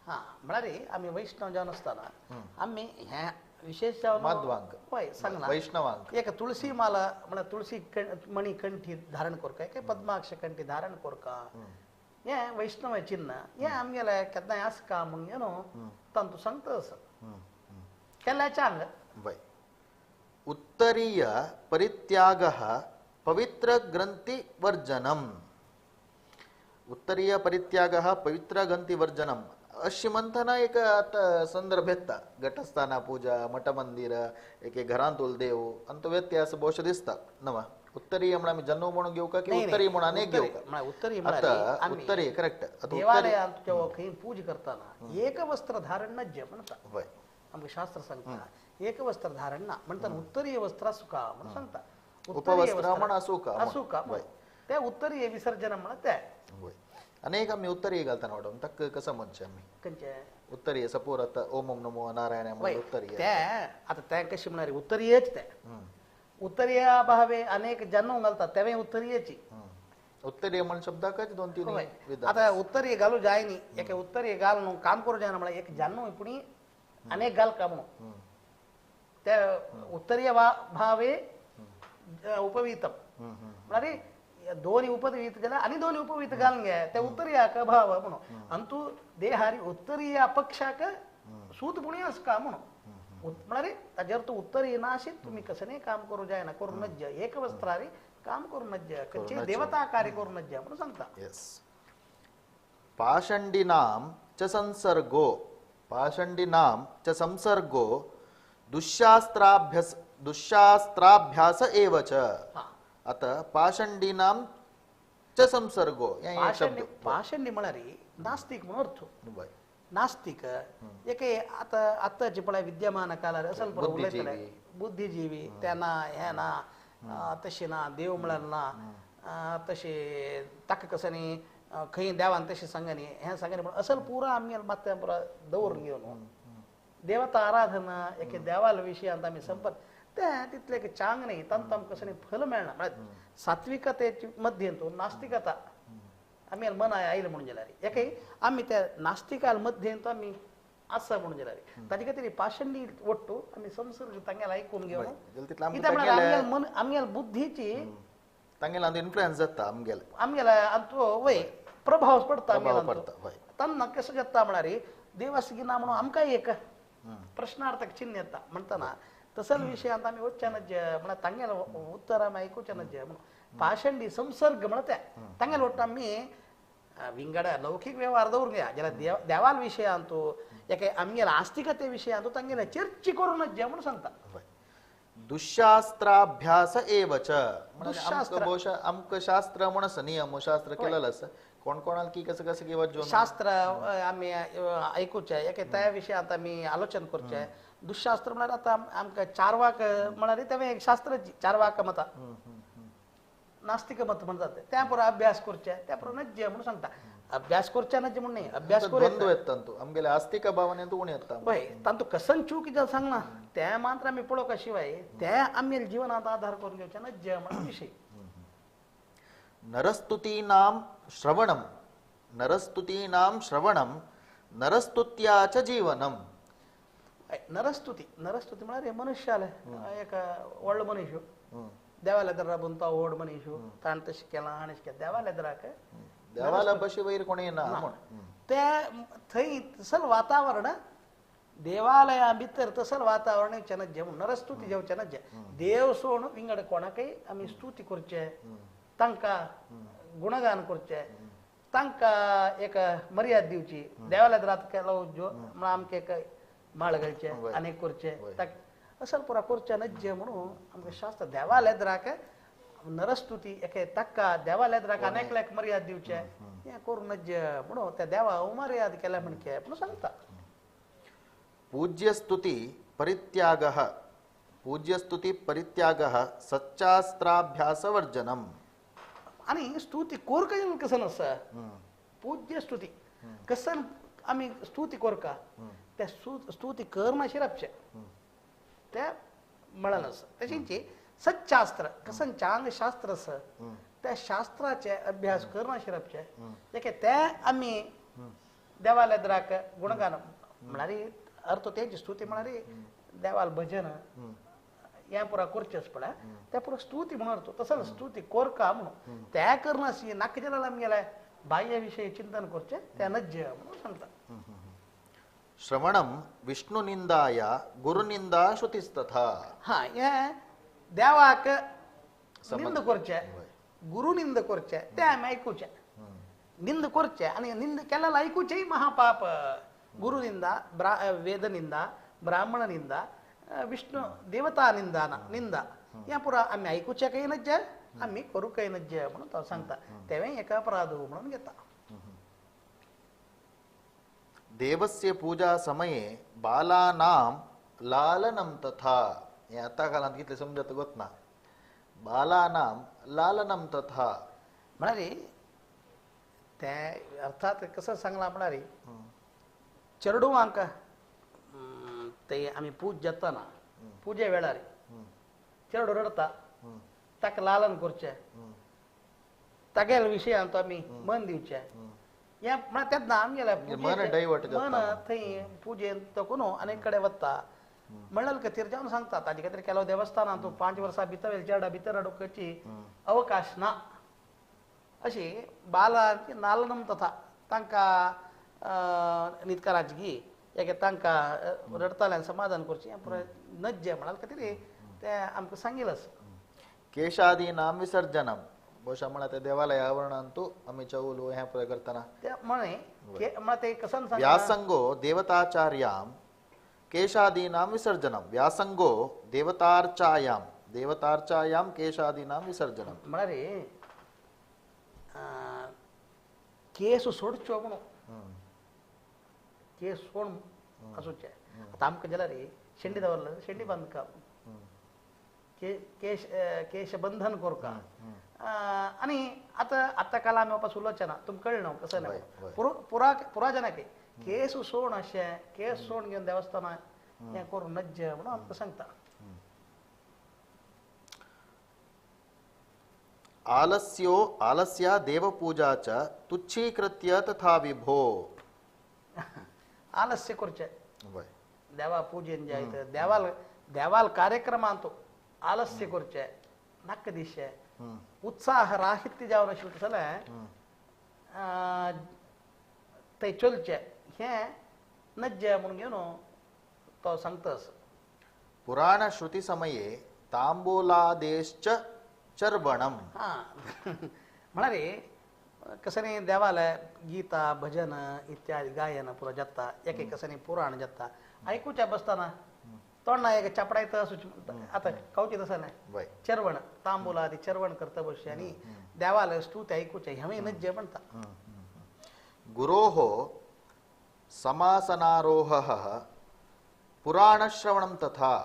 हां म्हळ्यार आमी वैष्णव जावन आसतना आमी हें विशेष जावन माधवांक हय सांगना वैष्णवांक एक तुळसी माला म्हळ्यार तुळसी मणी कंठी धारण करका एक पद्माक्ष कंठी धारण करका हें वैष्णव चिन्ह हें आमगेलें केन्नाय आसका म्हणून न्हू तांतू सांगता असो केल्याच्या अंग. वय उत्तरीय परित्यागः पवित्र ग्रंथि वर्जनम. उत्तरीय परित्यागः पवित्र ग्रंथि वर्जनम अशी म्हणताना एक आता संदर्भ येता घटस्थाना पूजा मठमंदिर एक घरांतुल देव आनी तो व्यत्यास भोवशे दिसता नवा. उत्तरीय म्हणून आमी जन्म म्हणून घेवका का की उत्तरीय म्हणून अनेक घेवका? उत्तरीय आता उत्तरीय करेक्ट. देवालयांत जेव्हा खंय पूज करताना एक वस्त्र धारण न जे म्हणता आमकां शास्त्र सांगता एक वस्त्र धारण ना म्हणताना उत्तरीय वस्त्र आसूका म्हणून सांगता. उपवस्त्र म्हण आसूका आसूका ते उत्तरीय विसर्जन म्हणा ते अनेक आमी उत्तरीय घालतना वाटोवन ताका कसं म्हणचें आमी खंयचें उत्तरीय सपोर आता ओम ओम नमो नारायण म्हणून उत्तरीय ते आता ते कशें म्हळ्यार उत्तरीयच ते उत्तरीय भावे अनेक जन्म घालतात तेवे उत्तरीयची उत्तरीय म्हण शब्दाकच 2-3 विधान. आता उत्तरीय घालू जाय न्ही एके उत्तरीय घाल न्हू काम करूं जायना म्हळ्यार एक जन्म पुणी अनेक घाल का म्हणून ते उत्तरीय भावे उपवीतम म्हळ्यार दोन्ही उपवीत जाल्यार आनी दोन्ही उपवीत घालून घे ते उत्तरीयाक भाव म्हणून आनी तूं देहारी उत्तरीय पक्षाक सूत पुणी आसका म्हणून म्हळ्यार ताजेर तूं उत्तरीय नाशीत तुमी कसलेंय काम करूं जायना करूं नज्ज एक वस्त्रारी काम करूं नज्ज खंयचेय देवता कार्य करूं नज्ज म्हणून सांगता. येस. पाषंडीनां च संसर्गो पाषंडीनां च संसर्गो दुःशास्त्राभ्यास दुःशास्त्राभ्यास एव च. आता पाषंडीनां च संसर्गो पाषंडी म्हळ्यार नास्तिक म्हणून अर्थ. नास्तिक एक आता आतांचे पळय विद्यमान काळार असल पळय उलयतले बुद्धिजीवी ते ना हें ना तशें ना देव म्हळ्यार ना तशें ताका कसं न्ही खंय देवान तशें सांगनी हें सांगनी पूण असल पुरा आमी मात्या पुरा दवरून घेवन देवता आराधना एके देवाल विशयांत आमी संपर्क ते तितलें एक चांग न्ही तांकां आमकां कसं फल मेळना म्हळ्यार सात्विकतेची मध्येंतून नास्तिकता आमी मन आयलें म्हणून जाल्यार एकय आमी त्या नास्तिकाल मध्येंत आमी आसा म्हणून जाल्यार ताजे खातीर पाषंडी वट्टू आमी संसर्ग तांगेले आयकून घेवन कित्याक म्हळ्यार आमगेले मन आमगेले बुद्धीची तांगेले इन्फ्लुएन्स जाता आमगेले आमगेले आमचो वय प्रभाव पडटा आमगेले तेन्ना कसो जाता म्हळ्यार देवासगी ना म्हणून आमकां एक प्रश्नार्थक चिन्ह येता म्हणटना तसल विशयांत आमी वचचें नज्जे म्हळ्यार तांगेलें उत्तर आमी आयकुचें नज्जे म्हणून पाषंडी संसर्ग म्हणटा ते तांगेले वट्ट आमी विंगड लौकीक व्यवहार दवरूंक जाय जाल्यार देवाल विशयांतू एके आमगेले आस्तिकते विशयांतू तांगेले चर्ची करूं नज्जे म्हणून सांगता. दुःशास्त्राभ्यास एव च दुःशास्त्र आमकां शास्त्र म्हण आसा नियम शास्त्र केलेलें आसा कोण कोणाक की कसं कसं किंवा शास्त्र आमी आयकुचें एके त्या विशयांत आमी आलोचन करचें. दुःशास्त्र म्हळ्यार आतां आमकां चारवाक म्हळ्यार तें एक शास्त्र चारवाक मता नास्तिक मत म्हणटात त्या पुरो अभ्यास करचें त्या पुरो नज्जे म्हणून सांगता. अभ्यास करचें नज्जे म्हणून न्ही अभ्यास द्वंद्व येता तांतू आमगेले आस्तिक भावनेंत उणें येता पळय तांतू कसन चूक कितें सांगना तें मात्र आमी पळोवपा शिवाय तें आमगेले जिवनांत आधार करून घेवचें नज्जे म्हणून विशय. नरस्तुतीनां श्रवणं नरस्तुतीनां श्रवणं नरस्तुत्या च जीवनम. नरस्तुती नरस्तुती म्हळ्यार मनुष्याले एक व्हडलो मनीस देवाल्या दरा बन तो व्हड मनीस ताणें तशें केलां हाणें केलें देवाल्या दराक देवाल्या बशी वयर कोणें ना म्हूण ते थंय तसल वातावरण देवालया भितर तसल वातावरण येवचें नज्जे म्हूण नरस्तुती जेवचें नज्जे देव सोड विंगड कोणाकय आमी स्तुती करचें तांकां गुणगान करचें तांकां एक मर्याद दिवची देवाल्या दरात केलो जो म्हळ्यार आमकां एक माळ घालचें आनी करचें असल पुरा करचें नज्जे म्हणून आमकां शास्त्र देवाल्या दराक नरस्तुती एके ताका देवाल्या दराक आनी एकल्याक मर्याद दिवचें हें करूं नज्जे म्हणून त्या देवा अवमर्याद केल्या म्हणके म्हणून सांगता. पूज्यस्तुती परित्यागः पूज्यस्तुती परित्यागः सच्चास्त्राभ्यासवर्जनम्. आनी स्तुती कोरका कसन आसा पूज्य स्तुती कसन आमी स्तुती कोरका त्या स्तुती करनाशी रावचें त्या म्हळ्यार आसा. तशेंच सच्चास्त्र कसन चांग शास्त्र आसा त्या शास्त्राचे अभ्यास करनाशी रावचें तेके ते आमी देवाल्या दराक गुणगान म्हळ्यार अर्थ तेजी स्तुती म्हळ्यार देवाल भजन हें पुरा करचेंच पळय त्या पुरा स्तुती म्हणून अर्थ तसो स्तुती कोरका म्हणून त्या करनाशी नाका जाल्यार आमगेले बाह्य विशय चिंतन करचें तें नज्जे म्हणून सांगता. श्रवणं विष्णुनिंदाया गुरुनिंदा श्रुतिस्तथा. हा हें देवाक निंद करचें गुरुनिंद करचें तें आमी आयकुचें निंद करचें आनी निंद केल्यार आयकुचेंय महापाप. गुरुनिंदा वेदनिंदा ब्राह्मण निंदा विष्णु देवता निंदा निंदा हें पुरा आमी आयकुचें काय नज्जे आमी करूंक काय नज्जे म्हणून तो सांगता तेवें एक अपराध म्हणून घेता. देवस्य पूजा समये बालानां लालनं तथा. हें आतां काळांत कितलें समजत गोत ना बालानां लालनं तथा म्हळ्यार तें अर्थात कसं सांगलां म्हळ्यार चेडवांक ते आमी पूज जाताना पुजे वेळार चेडो रडटा ताका लालन करचें तागेल्या विशयांत आमी मन दिवचें हें म्हळ्यार तेन्ना आमगेल्या मन थंय पुजेन तकून आनी कडेन वता म्हणल्यार खातीर जावन सांगता ताजे खातीर केलो देवस्थानांत तूं 5 वर्सां भितर चेडा भितर हाडूंक अवकाश ना अशी बालांची नालनम तथा तांकां न्हिदकाराची गी एके तांकां रडताल्यान समाधान करचें हें पुराय नज्जे म्हळ्यार खातीर तें आमकां सांगिल्लें. केशादीनां विसर्जनम ಬಹುಶಃ म्हळ्यार ते देवालय आवरणांतू आमी चवलो हें पळय करतना म्हळ्यार ते कसन व्यासंगो देवताचार्यां केशादीनां विसर्जनम व्यासंगो देवतार्चायां देवतार्चायां केशादीनां विसर्जनम म्हळ्यार केस सोडच्यो म्हणून केस सोड आसूचे आतां आमकां जाल्यार शेंडी दवरलं शेंडी बांदका केश केशबंधन करका आनी आतां आतां काल आमी वापस उलोवचें ना तुमकां कळना कसं ना पुरा पुरा जाणां केस सोड अशें केस सोड घेवन देवस्थानां हें करूं नज्जे म्हणून आमकां सांगता. आलस्यो आलस्या देवपूजा च तुच्छीकृत्य तथा विभो. आलस्य करचें देवा पुजेन जायत देवाल देवाल कार्यक्रमांत आलस्य करचें नाका दिशें उत्साह राहित्य जावन आशिल्लें जाल्यार थंय चलचें हें नज्जे म्हणून घेवन तो सांगता. पुराणश्रुतिसमये तांबूलादेश्च चर्वणम. हां म्हळ्यार कसं देवाला गीता भजन इत्यादी गायन पुरा जाता एक एक कसं पुराण जाता ऐकूच्या बसताना तोंडा एक चापडायत असूच आता खावची तसं नाही चरवण तांबूला आदी चरवण करता बसचे आणि देवाला स्तुती ऐकूच्या ह्यावें नज्जे म्हणता. गुरोः समासनारोहः पुराणश्रवणं तथा.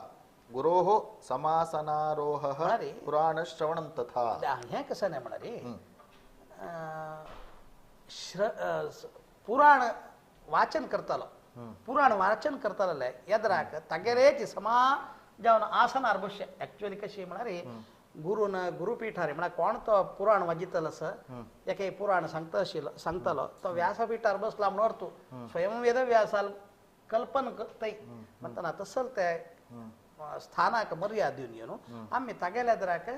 गुरोः समासनारोहः पुराणश्रवणं तथा. हें कसं नाही म्हणा रे पुराण वाचन करतालो पुराण वाचन करताले येद्राक तागेलेच समा जावन आसनार बसचे. एक्चुअली कशी म्हळ्यार गुरून गुरुपीठार म्हळ्यार कोण तो पुराण वाजितलो आसा एके पुराण सांगता आशिल्लो सांगतालो तो व्यासपीठार बसला म्हणून अर्थ स्वयं वेदव्यासाल कल्पन करताय म्हणटाना तसल ते स्थानाक मर्याद दिवन घेवन आमी तागेल्या द्राक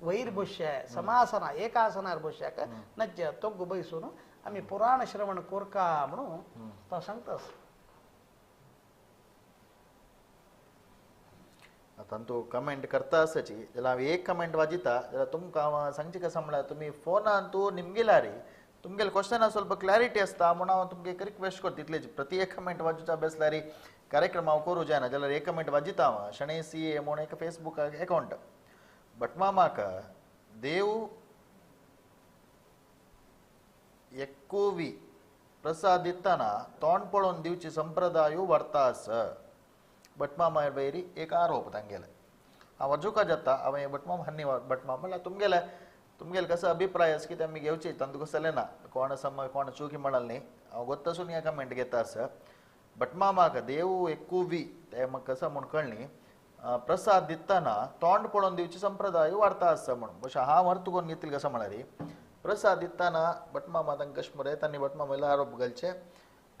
वैर बसचे समासना एकासनार बसच्याक नज्ज तोग्गु बैसून आमी पुराण श्रवण कोरका म्हणून तो सांगता. आतां तूं कमेंट करता आसाची जाल्यार हांव एक कमेंट वाजिता जाल्यार तुमकां हांव सांगची कसं म्हळ्यार तुमी फोनान तूं निमगिला रे तुमगेले क्वेश्चना ಸ್ವಲ್ಪ क्लॅरिटी आसता म्हणून हांव तुमकां एक रिक्वेस्ट करता तितलेच. प्रति एक कमेंट वाजूच्या बेसल्यार कार्यक्रम हांव करूं जायना जाल्यार एक कमेंट वाजिता हांव. शणै सी ए म्हणून एक फेसबूक अकावंट भटमामाक देव एक्कोवी प्रसाद दितना तोंड पळोवन दिवची संप्रदाय व्हरता आस. भटमामा वयर एक आरोप तांगेले. हांव अजुका जाता हांवें भटमाम हन्नी भटमाम म्हणल्यार तुमगेले तुमगेले कसो अभिप्राय आसा की ते आमी घेवची तांतूं कसलें ना कोण सम कोण चुकी म्हणाल न्ही हांव गोत्तासून हे कमेंट घेता आसा. भटमामाक देव एक्कुवी ते म्हाका कसो म्हूण कळ्ळी प्रसाद दितना तोंड पळोवन दिवची संप्रदाय वाडता आसा म्हणून अशें हांव अर्थ करून घेतली कसो म्हळ्यार प्रसाद दितना भटमामा तांकां कशें मरे तांणी भटमामा वयलो आरोप घालचे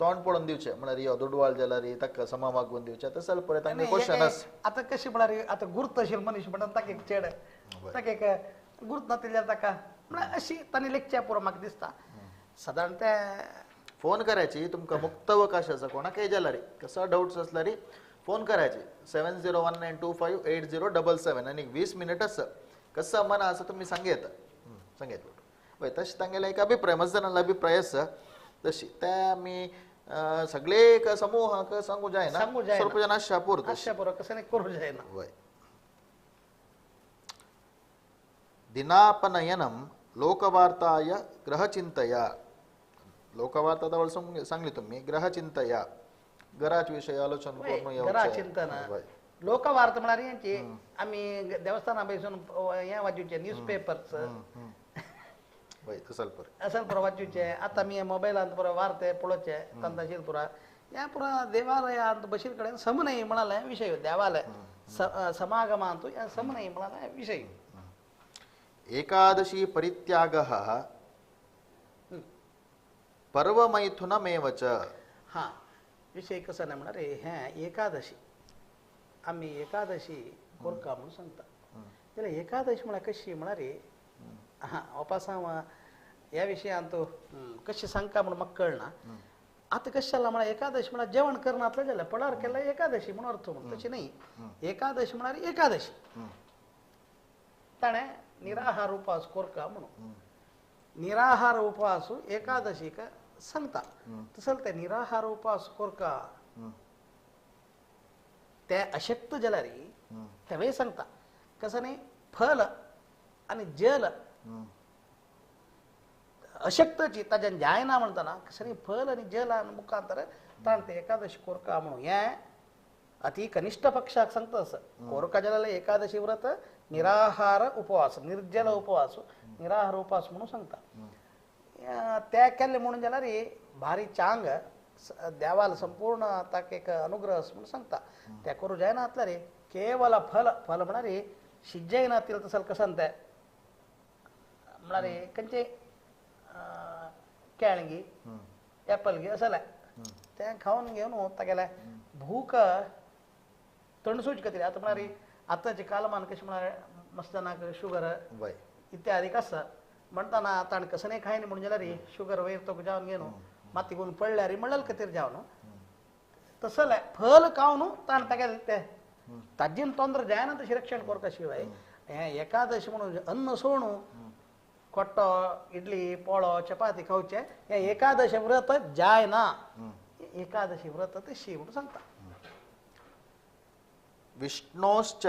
तोंड पळोवन दिवचे म्हळ्यार यो दुडवाळ जाल्यार ताका समा मागून दिवचे तसो पळय तांकां क्वेश्चन आसा. आतां कशें म्हळ्यार आतां गुर्त आशिल्लो मनीस म्हणटा ताका एक चेड ताका एक गुर्त नातिल्ल्यार ताका म्हळ्यार अशी तांणी लेखच्या पुरो म्हाका दिसता. सादारण ते फोन करायची तुमकां मुक्त अवकाश आसा कोणाकय जाल्यार कसो डावट्स आसल्यार फोन करायची 7019258077 आनी 20 मिनट आसा कसो मना आसा तुमी सांगयत सांगयत वय. तशें तांगेले एक अभिप्राय मस्त जाणांलो अभिप्राय आसा तशी ते आमी सगळे एक समूहाक सांगू जायना स्वल्प जाण आसच्या पुरो आसच्या पुरो कसं करूं जायना. वय दिनापनयनं लोकवार्ताय ग्रहचिंतया. लोकवार्ता तवळ सांगली तुम्ही ग्रहचिंतया घराच विषय आलोचन करून ग्रहचिंतन लोकवार्ता म्हळ्यार हेंची आमी देवस्थाना बैसून हें वाचूचे न्यूज पेपर्स असल पुरो वाचूचे. आतां आमी मोबायलांत पुरो वार्ते पळोवचे तांकां पुरा ह्या पुरा देवालयांत बशील कडेन समनय म्हळ्यार विशय देवालय समागमांत ह्या समनय म्हळ्यार विशय. एकादशी परित्यागः पर्वमैथुनमेव च. हां विशय कसो ना म्हळ्यार हें एकादशी आमी एकादशी कोरका म्हणून सांगता जाल्यार एकादशी म्हळ्यार कशी म्हळ्यार हां वापस हांव ह्या विशयांत कशें सांगता म्हणून म्हाका कळना. आतां कशें जालां म्हळ्यार एकादशी म्हळ्यार जेवण करनातलें जाल्यार पळार केल्यार एकादशी म्हणून अर्थ म्हणून तशें न्ही. एकादशी म्हळ्यार एकादशी ताणें निराहार उपवास कोरका म्हणून निराहार उपवास एकादशीक सांगता तसो ते निराहार उपवास कोरका ते अशक्त जाल्यार तेवय सांगता कसं न्ही फल आनी जल अशक्तची ताज्यान जायना म्हणटाना कसं न्ही फल आनी जल मुखांतर ताण ते एकादशी कोरका म्हणून हें अति कनिष्ठ पक्षाक सांगता असं कोरका जाल्यार एकादशी व्रत निराहार उपवास निर्जल उपवास निराहार उपवास म्हणून सांगता. त्या केल्ले म्हणून जाल्यार भारी चांग देवाल संपूर्ण ताका एक अनुग्रह म्हणून सांगता. त्या करूं जायना रे केवल फल फल म्हळ्यार शिज्जयना तिल तसल कसं ते म्हळ्यार खंयचे केळंगी एपल गी असलें तें खावन घेवन तागेलें भूक तणसूच खातीर. आतां म्हळ्यार आतांचे कालमान कशें म्हळ्यार मस्त जाणांक शुगर इत्यादी आसा म्हणटाना ताणें कसं नाही खायन म्हणून जाल्यार शुगर वयर तो जावन घेवन माती घेवन पडल्यार म्हणल्यार खातीर जावन तसलें फल खावन ताणें तागेलें तें ताजेन तोंद्र जायना तशी रक्षण करपा शिवाय हें एकादशी म्हणून अन्न सोडून कोट्टो इडली पोळो चपाती खावचे हें एकादशी व्रत जायना. एकादशी व्रत तशी म्हणून सांगता. विष्णोश्च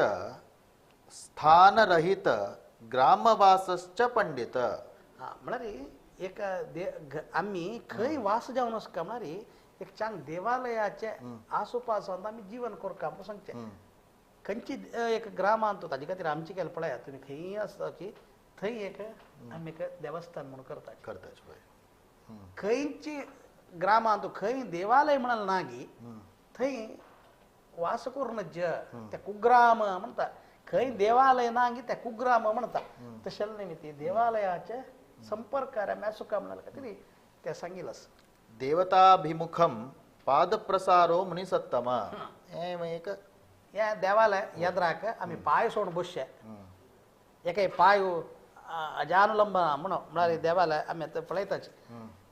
स्थानरहित ग्रामवासश्च पंडित. हा म्हळ्यार एक आमी खंय वास जावन आसका म्हळ्यार एक चांग देवालयाचे आसुपासांत आमी जीवन करका म्हणून सांगचें. खंयची एक ग्रामांत ताजे खातीर आमची केल पळया तुमी खंय आसता की थंय एक आमी एक देवस्थान म्हणून करता करता. खंयची ग्रामांत खंय देवालय म्हणाल ना गी थंय वास करून नज्ज त्या कुग्राम म्हणटा. खंय देवालय ना गी त्या कुग्राम म्हणटा. तशें निमित्त देवालयाचे संपर्कार आमी आसुका म्हणाल खातीर ते सांगिलास. देवताभिमुखम पादप्रसारो मुनिसत्तम. हें एक ह्या देवालय येद्राक आमी पांय सोडून बसचे एके पांय अजानुलंब म्हणून म्हळ्यार देवालय आमी आतां पळयताच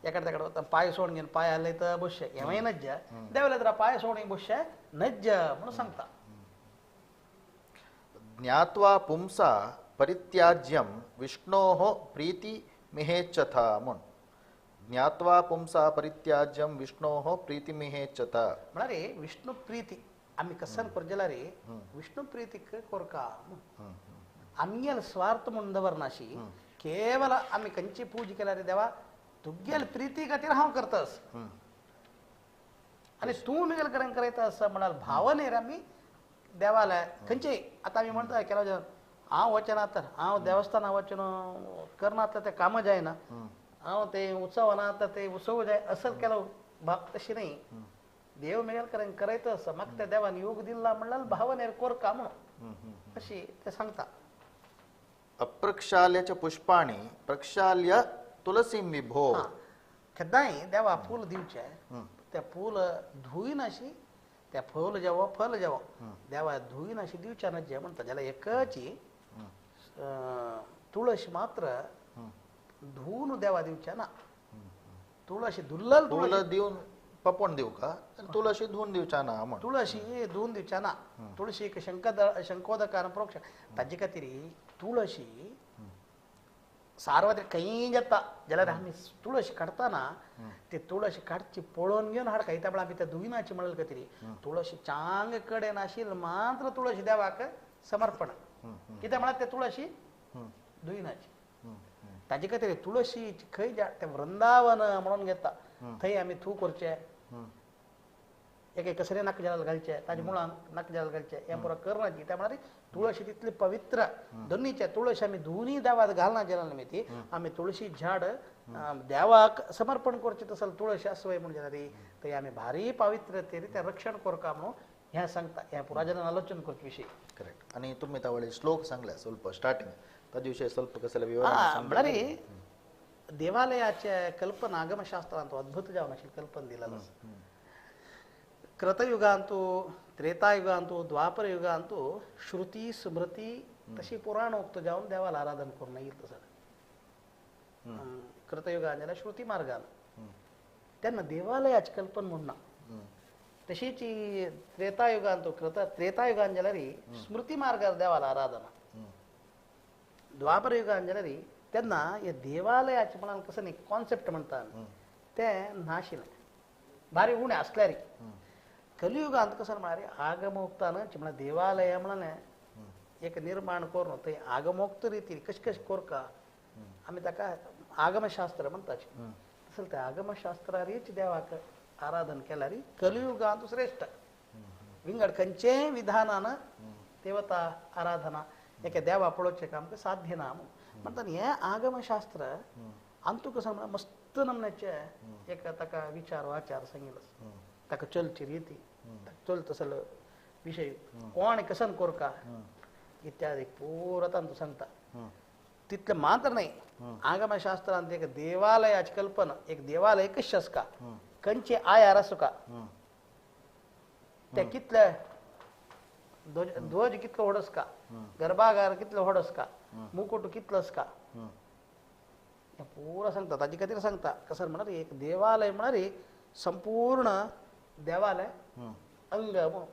एकडे तेकडे वता पांय सोडून घेवन पांय हालयता बसचे हेंवूय नज्ज देवालय पांय सोडून बसचे नज्ज म्हणून सांगता. ज्ञात्वा पुंसा परित्याज्यम विष्णोः प्रीति मिहेच्छथ म्हूण. ज्ञात्वा पुंसा परित्याज्यम विष्णोः प्रीति मिहेच्छथ म्हळ्यार विष्णु प्रीती आमी कसन करजेला रे विष्णु प्रीतीक कोरका आमगेल स्वार्थ म्हणून दवरनाशी केवल आमी खंयची पूजा केल्यार देवा तुगेल प्रीती खातीर हांव करतास आनी तूं म्हगेल कडेन करयता आसा म्हळ्यार भावनेर आमी देवालय खंयचे आतां आमी म्हणटा केला हांव वचना तर हांव देवस्थाना वचून करना तर तें कामां जायना हांव ते उत्सव ना तर ते उत्सव जाय असं केलो भाव तशी न्ही. देव मेगेल कडेन करयता आसा म्हाका त्या देवान योग दिला म्हणल्यार भावनेर कोरका म्हणून अशी ते सांगता. अप्रक्षाल्य च पुष्पाणि प्रक्षाल्य तुलसीं विभो. केन्नाय देवा फूल दिवचें त्या फूल धुयनाशी त्या फूल जेवो फल जेवो देवा धुयनाशी दिवचें ना जे म्हणटा जाल्यार एकची तुळस मात्र धुवन देवा दिवचें ना. तुळशी धुल्लल फूल दिवन पपोवन दिवं का तुळशी धुवन दिवचा ना म्हण. तुळशी धुवन दिवचा ना. तुळशीक शंकोदकान प्रोक्ष ताजे खातीर तुळशी सार्वत्रिक खंय जाता जाल्यार आमी तुळशी काडटना ते तुळशी काडची पळोवन घेवन हाडका कित्याक म्हळ्यार आमी त्या धुयनाची म्हणले खातीर तुळशी चांग कडेन आशिल्ली मात्र तुळशी देवाक समर्पण कित्याक म्हळ्यार ते तुळशी धुयनाची. ताजे खातीर तुळशी खंय ते वृंदावन म्हणून घेता थंय आमी थू करचे एक कसरे नाक जलाल घालचे ताजे मुळान नाक जलाल घालचे हें पुरो करनाची. त्या म्हळ्यार तुळशी तितली पवित्र दोन्हीचे तुळशी आमी दोनूय देवाक घालना जेन्ना निमित्ती आमी तुळशी झाड देवाक समर्पण करचें तसो तुळशी आसवय म्हण जाल्यार थंय आमी भारी पवित्र ते रक्षण करका म्हणून हें सांगता. हें पुराजनान आलोचन करचे विशय. करेक्ट. आनी तुमी तावळी श्लोक सांगले ಸ್ವಲ್ಪ स्टार्टिंग ताजे विशय ಸ್ವಲ್ಪ कसले विवरण म्हळ्यार देवालयाचे कल्पना आगमशास्त्रांत अद्भुत जावन अशी कल्पना दिलेलो आसा. कृतयुगांतु त्रेतायुगांतु द्वापर युगांतु श्रुती स्मृती तशी पुराणोक्त जावन देवाला आराधन करून येईल तसं कृतयुगान जाल्यार श्रुती मार्गान तेन्ना देवालयाची कल्पना म्हणना. तशीच त्रेतायुगांतु त्रेतायुगान जाल्यार स्मृती मार्गार देवाला आराधना द्वापर युगान जाल्यार तेन्ना हे देवालयाचे म्हणाल कसं न्ही कॉन्सेप्ट म्हणटा आमी तें नाशिल्लें भारी उणें आसल्यार. कलियुगांत कसं म्हळ्यार आगमोक्तान म्हळ्यार देवालय म्हणलें एक निर्माण करून थंय आगमोक्त रितीन कशें कशें करका आमी ताका आगमशास्त्र म्हणटाचे. तसलें त्या आगमशास्त्रारीच देवाक आराधन केल्यार कलियुगांत श्रेश्ठ विंगड खंयचेय विधानान देवता आराधना एके देवा पळोवचें आमकां साध्य ना म्हणटा. हें आगमशास्त्र आमतूं कसं म्हळ्यार मस्त नमन्याचें एक ताका विचार आचार सांगिल्लो ताका चलची रिती ताका चल तसलो विशय कोण कसन कोरका इत्यादी पुरो तांतूं सांगता. तितलें मात्र न्हय आगमशास्त्रांत एक देवालयाची कल्पना एक देवालय कशें आसका खंयचे आयार आसुका ते कितले ध्वज कितलो व्हड आसका गर्भागार कितलो व्हड आसका मुकुट कितलो आसका हें पुरो सांगता. ताजे खातीर सांगता कसं म्हळ्यार एक देवालय म्हळ्यार संपूर्ण देवालय अंग म्हणून.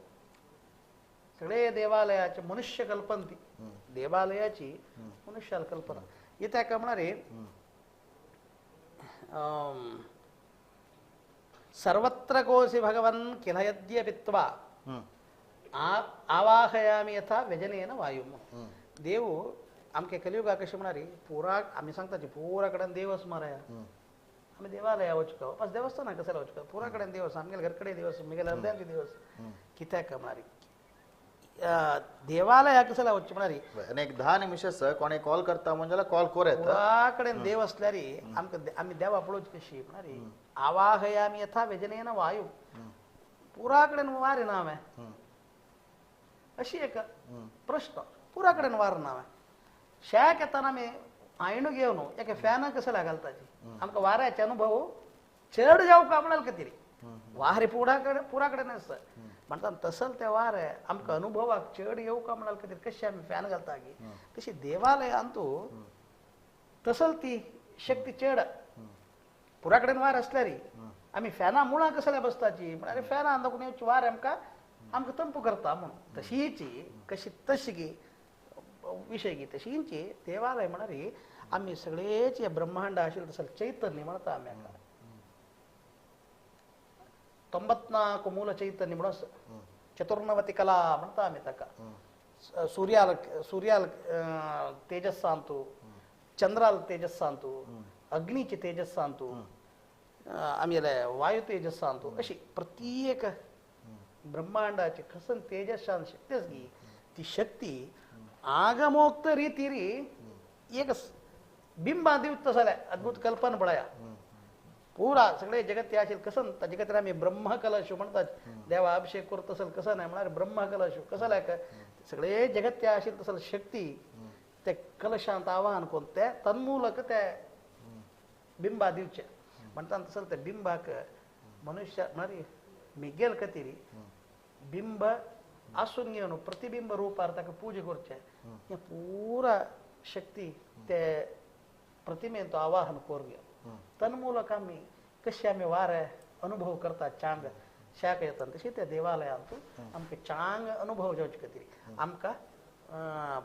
सगळे देवालयाचे मनुष्य कल्पना ती देवालयाची मनुष्याला कल्पना येत्या का म्हणारे सर्वत्र कोसि भगवन् किल यद्यपित्वा आवाहयामि यथा व्यजनेन वायुम. देव आमके कलियुगा कशें म्हणारी पुरा आमी सांगता पुरा कडेन देवच माराया आमी देवालया वचका बस देवस्थाना कशाला वचका पुरा कडेन देव आसा आमगेले घर कडेन देव आसा म्हगेल्या अर्द्यांचे देव आसा कित्याक म्हणारी देवालया कशाला वचचें म्हणारी आनी एक 10 निमिश आसा कोणे कॉल करता म्हणजे कॉल कोर येता पुरा कडेन देव असल्यारी आमकां आमी देवा पळोवची कशी म्हणारी आवाहयामि यथा व्यजनेन वायू पुरा कडेन वार ना हांवें अशी एक प्रश्न पुरा कडेन वार ना हांवें शेक येताना आमी आयणू घेवन एका फॅना कशें घालताची आमकां वाऱ्याचे अनुभव चड जावंक म्हणाल खातीर वारे पुरा कडेन पुरा कडेन आसता म्हणटा तसल ते वारे आमकां अनुभवाक चड येवंक म्हणाल खातीर कशें आमी फॅन घालता की तशी देवालयांतू तसल ती शक्ती चड पुरा कडेन वार आसल्यारी आमी फॅना मुळां कसल्या बसताची म्हळ्यार फॅना दाखोवन येवची वार आमकां आमकां तंप करता म्हणून तशीची कशी तशी गी विषय गी तशींची देवालय म्हणारी आमी सगळेच ब्रह्मांड आशिल्लें तसलें चैतन्य म्हणटा आमी हाका 94 मूल चैतन्य म्हणून चतुर्नवती कला म्हणटा आमी ताका सूर्याल सूर्याल तेजस्सांतू चंद्राल तेजस्सांतू अग्नीचे तेजस्सांतू आमगेले वायु तेजस्सांतू अशी प्रत्येक ब्रह्मांडाची खसन तेजस्सान शक्ती आसली ती शक्ती आगमोक्त रीतीरी एक बिंबा दिवत जाल्यार अद्भुत कल्पना पळया पुरा सगळे जगत ते आशिल्लें कसन ताजे खातीर आमी ब्रह्मकलश म्हणटात देवा अभिषेक करता तसल कसं नाही म्हळ्यार ब्रह्मकलश कसं लायक सगळे जगत ते आशिल्लें तसल शक्ती ते कलशांत आवाहन करून ते तन्मूलक ते बिंबा दिवचे म्हणटा तसल ते बिंबाक मनुष्य म्हळ्यार मिगेल खातीर बिंब आसून घेवन प्रतिबिंब रूपार ताका पूजा करचें हें पुरा शक्ती ते प्रतिमेंत आवाहन करून घेवन तन्मूलक आमी कशें आमी वारे अनुभव करता चांग शाक येता तशें त्या देवालयांत आमकां चांग अनुभव जावचे खातीर आमकां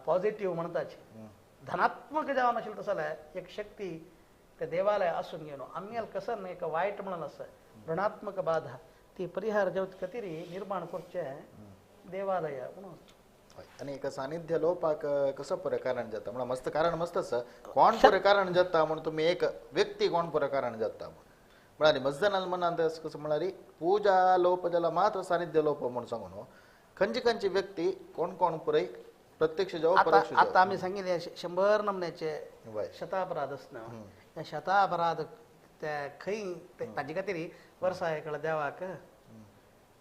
पॉझिटीव म्हणटाचे धनात्मक जावन आशिल्लें तसो जाल्यार एक शक्ती त्या देवालय आसून घेवन आमगेले कसन एक वायट म्हणून आसा ऋणात्मक बाधा ती परिहार जावचे खातीर निर्माण करचें देवालय म्हणून. आनी एक सानिध्य लोपाक कसो पुरें कारण जाता म्हणल्यार मस्त कारण मस्त आसा कोण पुरें कारण जाता म्हूण तुमी एक व्यक्ती कोण पुरें कारण जाता म्हूण म्हळ्यार मजदानाल मनांत कसो म्हळ्यार पूजा लोप जाल्यार मात्र सानिध्य लोप म्हूण सांगू न्हू खंयची खंयची व्यक्ती कोण कोण पुरें प्रत्यक्ष जावं परोक्ष जावं. आतां आमी सांगिल्लें 100 नमन्याचे शतापराध आसना त्या शतापराध ते खंय ताजे खातीर वर्सा एकल्या देवाक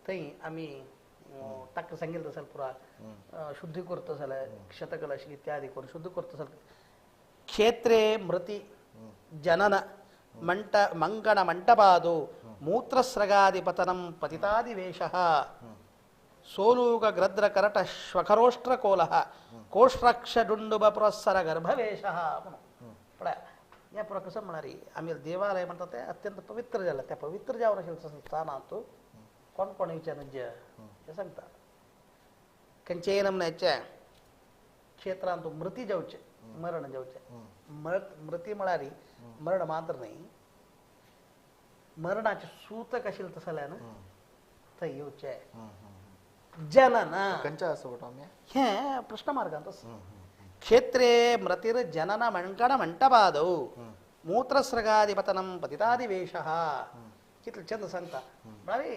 थंय आमी ताका सांगिल्लें तसो पुरा शुद्धी करता जाल्यार शतकलश इत्यादी करून शुद्ध करता जाल्यार क्षेत्रे मृति जनन मंट मंगण मंटपादो मूत्रस्रगादिपतनं पतितादिवेशः सोलूक ग्रद्र करट श्वखरोष्ट्रकोलः कोष्ट्रक्षडुंडुब पुरस्सर गर्भवेशः म्हणून पळय हें पुरा कसं म्हळ्यार आमी देवालय म्हणटा तें अत्यंत पवित्र जालें त्या पवित्र जावन आशिल्लें स्थानांत कोण कोण विचार हें सांगता खंयचेय नमन्याचे क्षेत्रांत मृती जावचें मरण जावचें मृती म्हळ्यार मरण मात्र न्हय मरणाचें सूतक आशिल्लें तसो जाल्यार न्हू थंय येवचें जनन खंयचें आसा बट आमी हें प्रश्न मार्गांत आसा क्षेत्रे मृतिर जनन मंकण मंटपादौ मूत्रस्रगादिपतनं पतितादिवेशः कितलें चंद सांगता म्हळ्यार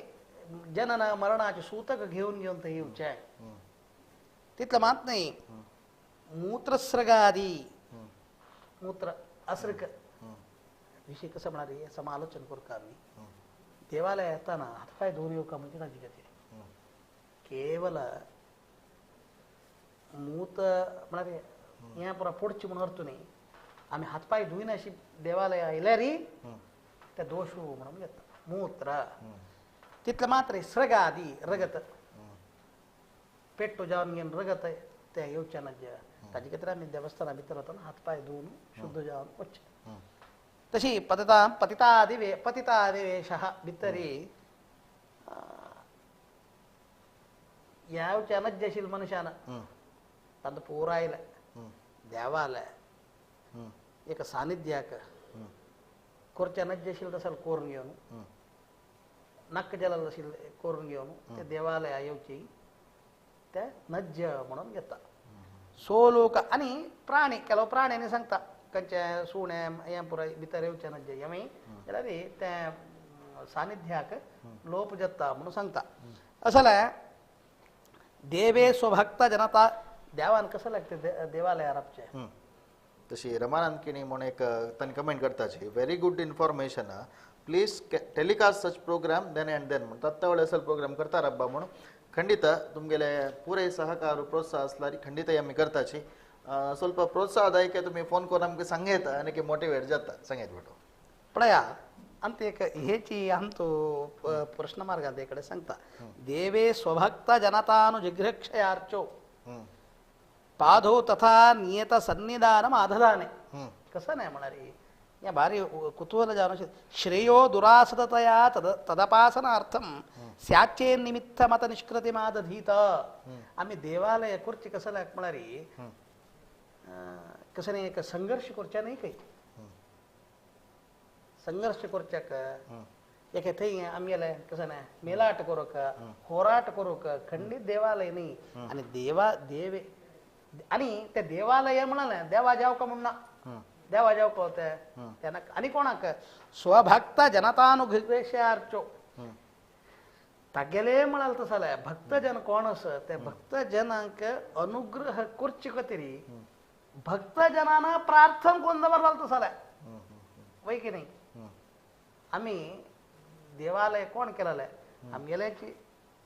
जनन मरणाचे सूतक घेवन घेवन थंय येवचें तितलें मात न्हय मूत्रस्रगादी मूत्र अस्रक विषय कसं म्हळ्यार समालोचन करता आमी देवालय येताना हातपाय धुवन येवका म्हणजे ताजे खातीर केवल मूत म्हळ्यार हें पुरा पोडचें म्हणून अर्थ न्हय आमी हातपाय धुयनाशी देवालय आयल्यार ते दोश म्हणून घेता मूत्र तितलें मात्र स्रगादी रगत पेट्टो जावन घेवन रगत तें येवचें ना ताजे खातीर आमी देवस्थाना भितर वतना हातपाय धुवन शुद्ध जावन वचचें तशी पतिता पतितादिवे पतितादिवेशः भितरी यावच्या नज्जशील मनशान तांचो पुरो आयले देवाले एका सानिध्याक कोरच्या नज्जशील तसल करून घेवन नाक्क जाल तशील करून घेवन ते देवालया येवची ते नज्ज म्हणून घेता. सो लोक आनी प्राणी ಕೆಲವು प्राण्यांनी सांगता खंयचे सुणे हें पुराय भितर येवचें नज्ज हें जाल्यार तें सानिध्याक लोप जाता म्हणून सांगता. अशें देवे स्वभक्त जनता देवान कसं लागते देवालयार आपचे. तशी रमानंद किणी म्हणून एक तांणी comment करताची very good information please telecast such program then and then म्हणून तत्ता वेळ असल प्रोग्राम करता रब्बा म्हणून खंडित तुमगेले पुरे सहकार प्रोत्साह असल्यार खंडित आमी करताची. ಸ್ವಲ್ಪ प्रोत्साहदायक तुम्ही फोन करून आमकां सांगयत आनी मोटिवेट जाता सांगयत बेटो. पळया आनी एक हेची आमचो प्रश्न मार्गांत कडे सांगता देवे स्वभक्त जनतानुजिघ्रक्षयार्चो पाधो तथा नियत सन्निधानम आदधाने. कसं नाही म्हणारे या भारी कुतूहल जावन श्रेयो दुरासदतया तदपासनार्थम स्याचे निमित्त मत निष्कृतिमादधीत. आमी देवालय खुर्ची कसं लाग म्हणारी कसं नाही एक संघर्ष करच्या नाही काही संघर्ष करच्याक एके थंय आमगेले कसं नाही मेलाट करूक होराट करूक खंडीत देवालय नाही. आणि देवा देवे आणि ते देवालय म्हणाले देवा जाव का म्हणना देवा जाव का होते त्यांना आणि कोणाक स्वभक्त जनतानुघ्रेशार्चो तागेले म्हणाल तसं भक्तजन कोण आस ते भक्तजनांक अनुग्रह करचे खातीर भक्तजनान प्रार्थना कोण दवरलाल तसं वय की नाही. आमी देवालय कोण केलेले आमगेल्याची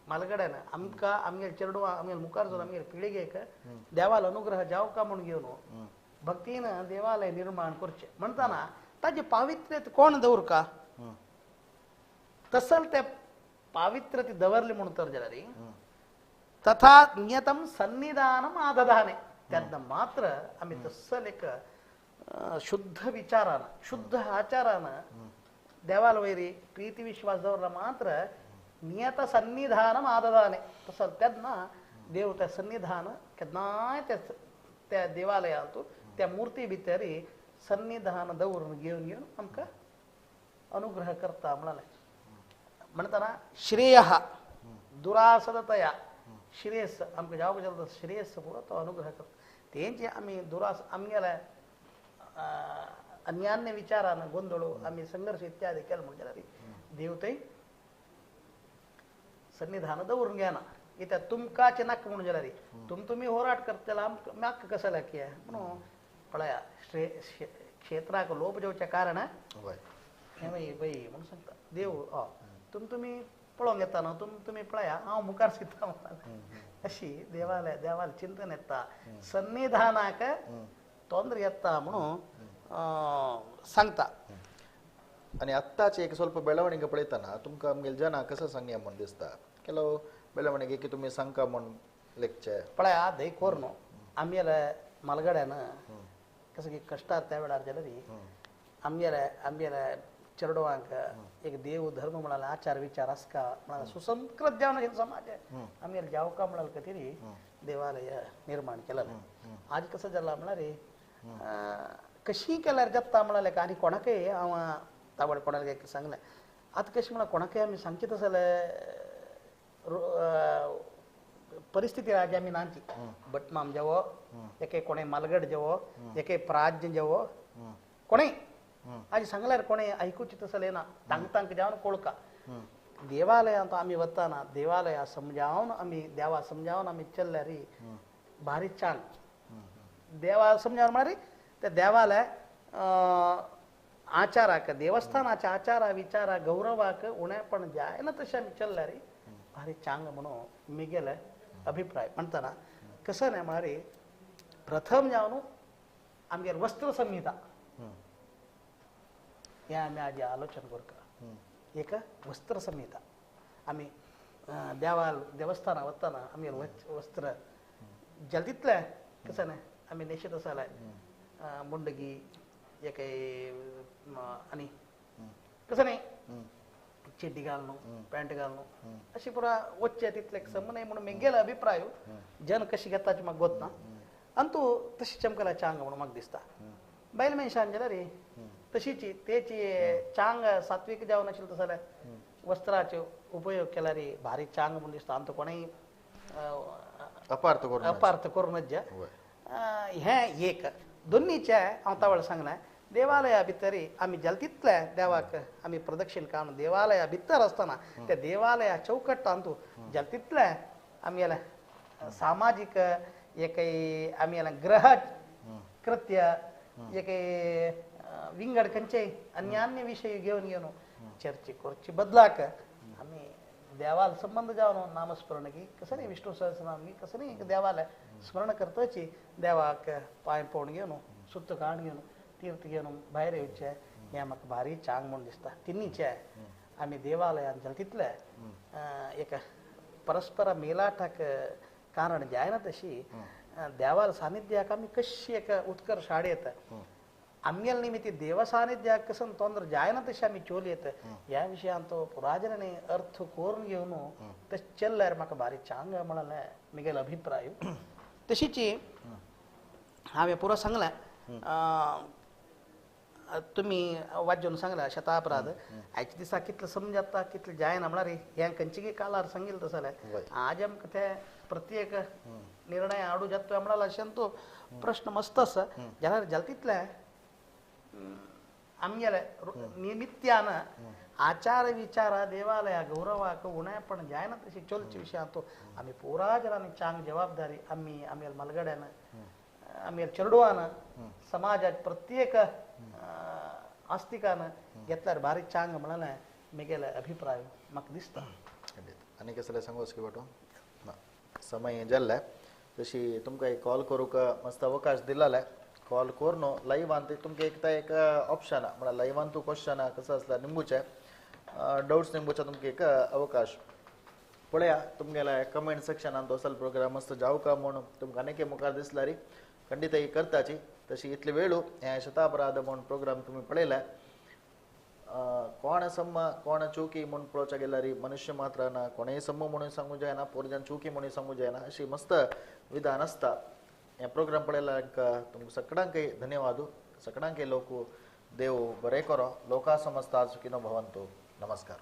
मालगड्यान आमकां आमगेले चेडवां आमगेले मुखार जावन आमगेले पिळगेक देवाल अनुग्रह जावका म्हूण घेवन भक्तीन देवालय निर्माण करचें म्हणटाना ताजें पावित्र्य कोण दवरका तसल ते पावित्र्य ती दवरली म्हूण तर जाल्यार तथा नियतम सन्निधानम आदधाने तेन्ना मात्र आमी तसल एक शुद्ध विचारान शुद्ध आचारान देवाल वयरी प्रीती विश्वास दवरला मात्र नियत सन्निधानम आदधाने तसं तेन्ना देव त्या सन्निधान केन्नाय त्या देवालयांत त्या मूर्ती भितर सन्निधान दवरून घेवन घेवन आमकां अनुग्रह करता म्हणाले. म्हणटाना श्रेय दुरासदतया श्रेयस आमकां जावंक जाता श्रेयस पुरो तो अनुग्रह करता. तेंचे आमी दुरास आमगेले अन्यान्य विचारान गोंदळ आमी संघर्ष इत्यादी केले म्हण जाल्यार देव थंय सन्निधान दवरून घेना. कित्याक तुमकांचे नाका म्हणून जाल्यार तुमी होराट करतले आमकां म्हाका कसं लागी म्हणून पळया क्षेत्राक लोप जावचें कारण हें बाई म्हणून सांगता देव तुमी पळोवंक येता न्हू तुमी पळया हांव मुखार शिता म्हणून अशी देवालय देवाल चिंतन येता सन्निधानाक तोंद्र येता म्हणून सांगता. आनी आत्ताचे एक ಸ್ವಲ್ಪ ಬೆಳವಣಿಗೆ पळयतना तुमकां आमगेले जनां कसं सांगया म्हूण दिसता ಕೆಲವು ಬೆಳವಣಿಗೆ की तुमी सांगका म्हूण लेखचे. पळया दय कोर न्हू आमगेले मालगड्यान कसं की कश्टार त्या वेळार जाल्यार आमगेले आमगेले चेडवांक एक देव धर्म म्हणाले आचार विचार आसका म्हणाले सुसंस्कृत जावन समाज आमगेले जावका म्हणाल खातीर देवालय निर्माण केलें. आज कसं जाला म्हळ्यार कशी केल्यार जाता म्हणाले आनी कोणाकय हांव तावड कोणाक सांगलें आतां कशें म्हळ्यार कोणाकय आमी सांगचे तसले परिस्थिती आज आमी नाची भटमाम जेवो एके कोणे मालगड जेवो एके प्राज्ञ जेवो कोणेय आज सांगल्यार कोणेय आयकुचें तसलें ना तांक तांक जावन कोळका. देवालयांत आमी वतना देवालया समजावन आमी देवा समजावन आमी चल्ल्यार भारी छान देवा समजावन म्हळ्यार त्या देवालय आचाराक देवस्थानाच्या आचारा विचारा गौरवाक उणेपण जायना तशें आमी चल्ल्यार भारी चांग म्हणून मिगेले अभिप्राय. म्हणटना कसं न्हय म्हळ्यार प्रथम जावन आमगेर वस्त्र संहिता हें आमी आजी आलोचन करता. एक वस्त्र संहिता आमी देवाल देवस्थानां वतना आमगेर वस्त्र जालें तितलें कसं न्हय आमी न्हेशीत आसले मुंडगी एक आनी कसं न्हय चेड्डी घालून पॅन्ट घालून अशी पुरा वच्चे तितले सम न्हय म्हणून मेगेलो अभिप्राय जन कशी घेताची म्हाका गोत ना आनी तूं तशी चमकला चांग म्हणून म्हाका दिसता. बायल मनशान जाल्यार तशीची तेची चांग सात्वीक जावन आशिल्लें तसो जाल्यार वस्त्राचो उपयोग केल्यार भारी चांग म्हणून दिसता आनी तो कोणूय अपार्थ करूं नज. हें एक दोन्हीचें हांव तावळ सांगलें देवालया भितर आमी जाल तितले देवाक आमी प्रदक्षिण काडून देवालया भितर आसतना त्या देवालया चौकट्टांतू जाल तितले आमगेले सामाजीक एक आमगेले ग्रह कृत्य एक विंगड खंयचेय अन्यान्य विशय घेवन घेवन चर्चे करचे बदलाक आमी देवाल संबंद जावन नामस्मरण की कसं न्ही विष्णू सहस्रनाम की कसं न्ही देवाला स्मरण करताची देवाक पांय पळोवन घेवन सुत्त काण घेवन तीर्थ घेवन भायर येवचें हें म्हाका भारी चांग म्हूण दिसता. तिन्हीचे आमी देवालयान जालें तितले एक परस्पर मेलाटाक कारण जायना तशी देवाल सानिध्याक आमी कशी एक उत्कर्ष हाड येता आमगेले निमित्त देव सानिध्याक कसं तोंदर जायना तशी आमी चोल येता ह्या विशयान तो पुराजनांनी अर्थ करून घेवन तशें चल्ल्यार म्हाका भारी चांग म्हणलें म्हगेलो अभिप्राय. तशीची हांवें पुरो सांगलें तुमी वाजोवन सांगलें शतापराध आयच्या दिसा कितलें समजाता कितलें जायना म्हळ्यार हें खंयचे कालार सांगिल्लें तसो जाल्यार आज आमकां ते प्रत्येक निर्णय हाडूं जाता म्हळ्यार अशें तो प्रश्न मस्त आसा जाल्यार जालें तितलें आमगेले निमित्यान आचार विचार देवालया गौरवाक उणेपण जायना तशी चलचे विशयांत तो आमी पुरा जणांनी चांग जबाबदारी आमी आमगेले मलगड्यान आमगेले चेडवान समाजात प्रत्येक आस्तिकान घेतल्यार भारी चांग म्हणलें म्हगेलो अभिप्राय म्हाका दिसता. खंडीत आनी कसलें सांगू की बाटो ना समय जाल्ले तशी तुमकां एक कॉल करूंक मस्त अवकाश दिल्लो कॉल करून लायव्हान तुमकां एक एक ऑप्शन म्हळ्यार लायव्हान तूं क्वेश्चन कसो आसल्यार निंबूचे डाउट्स निंबूचे तुमकां एक अवकाश पळया तुमगेल्या कमेंट सेक्शनान तो असल प्रोग्राम मस्त जावका म्हूण तुमकां आनीक मुखार दिसल्यार खंडीत ही करताची. तशी इतले वेळू हें शतापराध म्हूण प्रोग्राम तुमी पळयले कोण सम कोण चुकी म्हूण पळोवच्या गेल्यार मनुष्य मात्र ना कोणूय सम म्हणून सांगू जायना पोरजान चुकी म्हणून सांगू जायना अशी मस्त विधान आसता. हें प्रोग्राम पळयल्यार तुमकां सगळ्यांकय धन्यवाद. सगळ्यांकय लोक देव बरें करो. लोका समजता सुखिनो भवंतु. नमस्कार.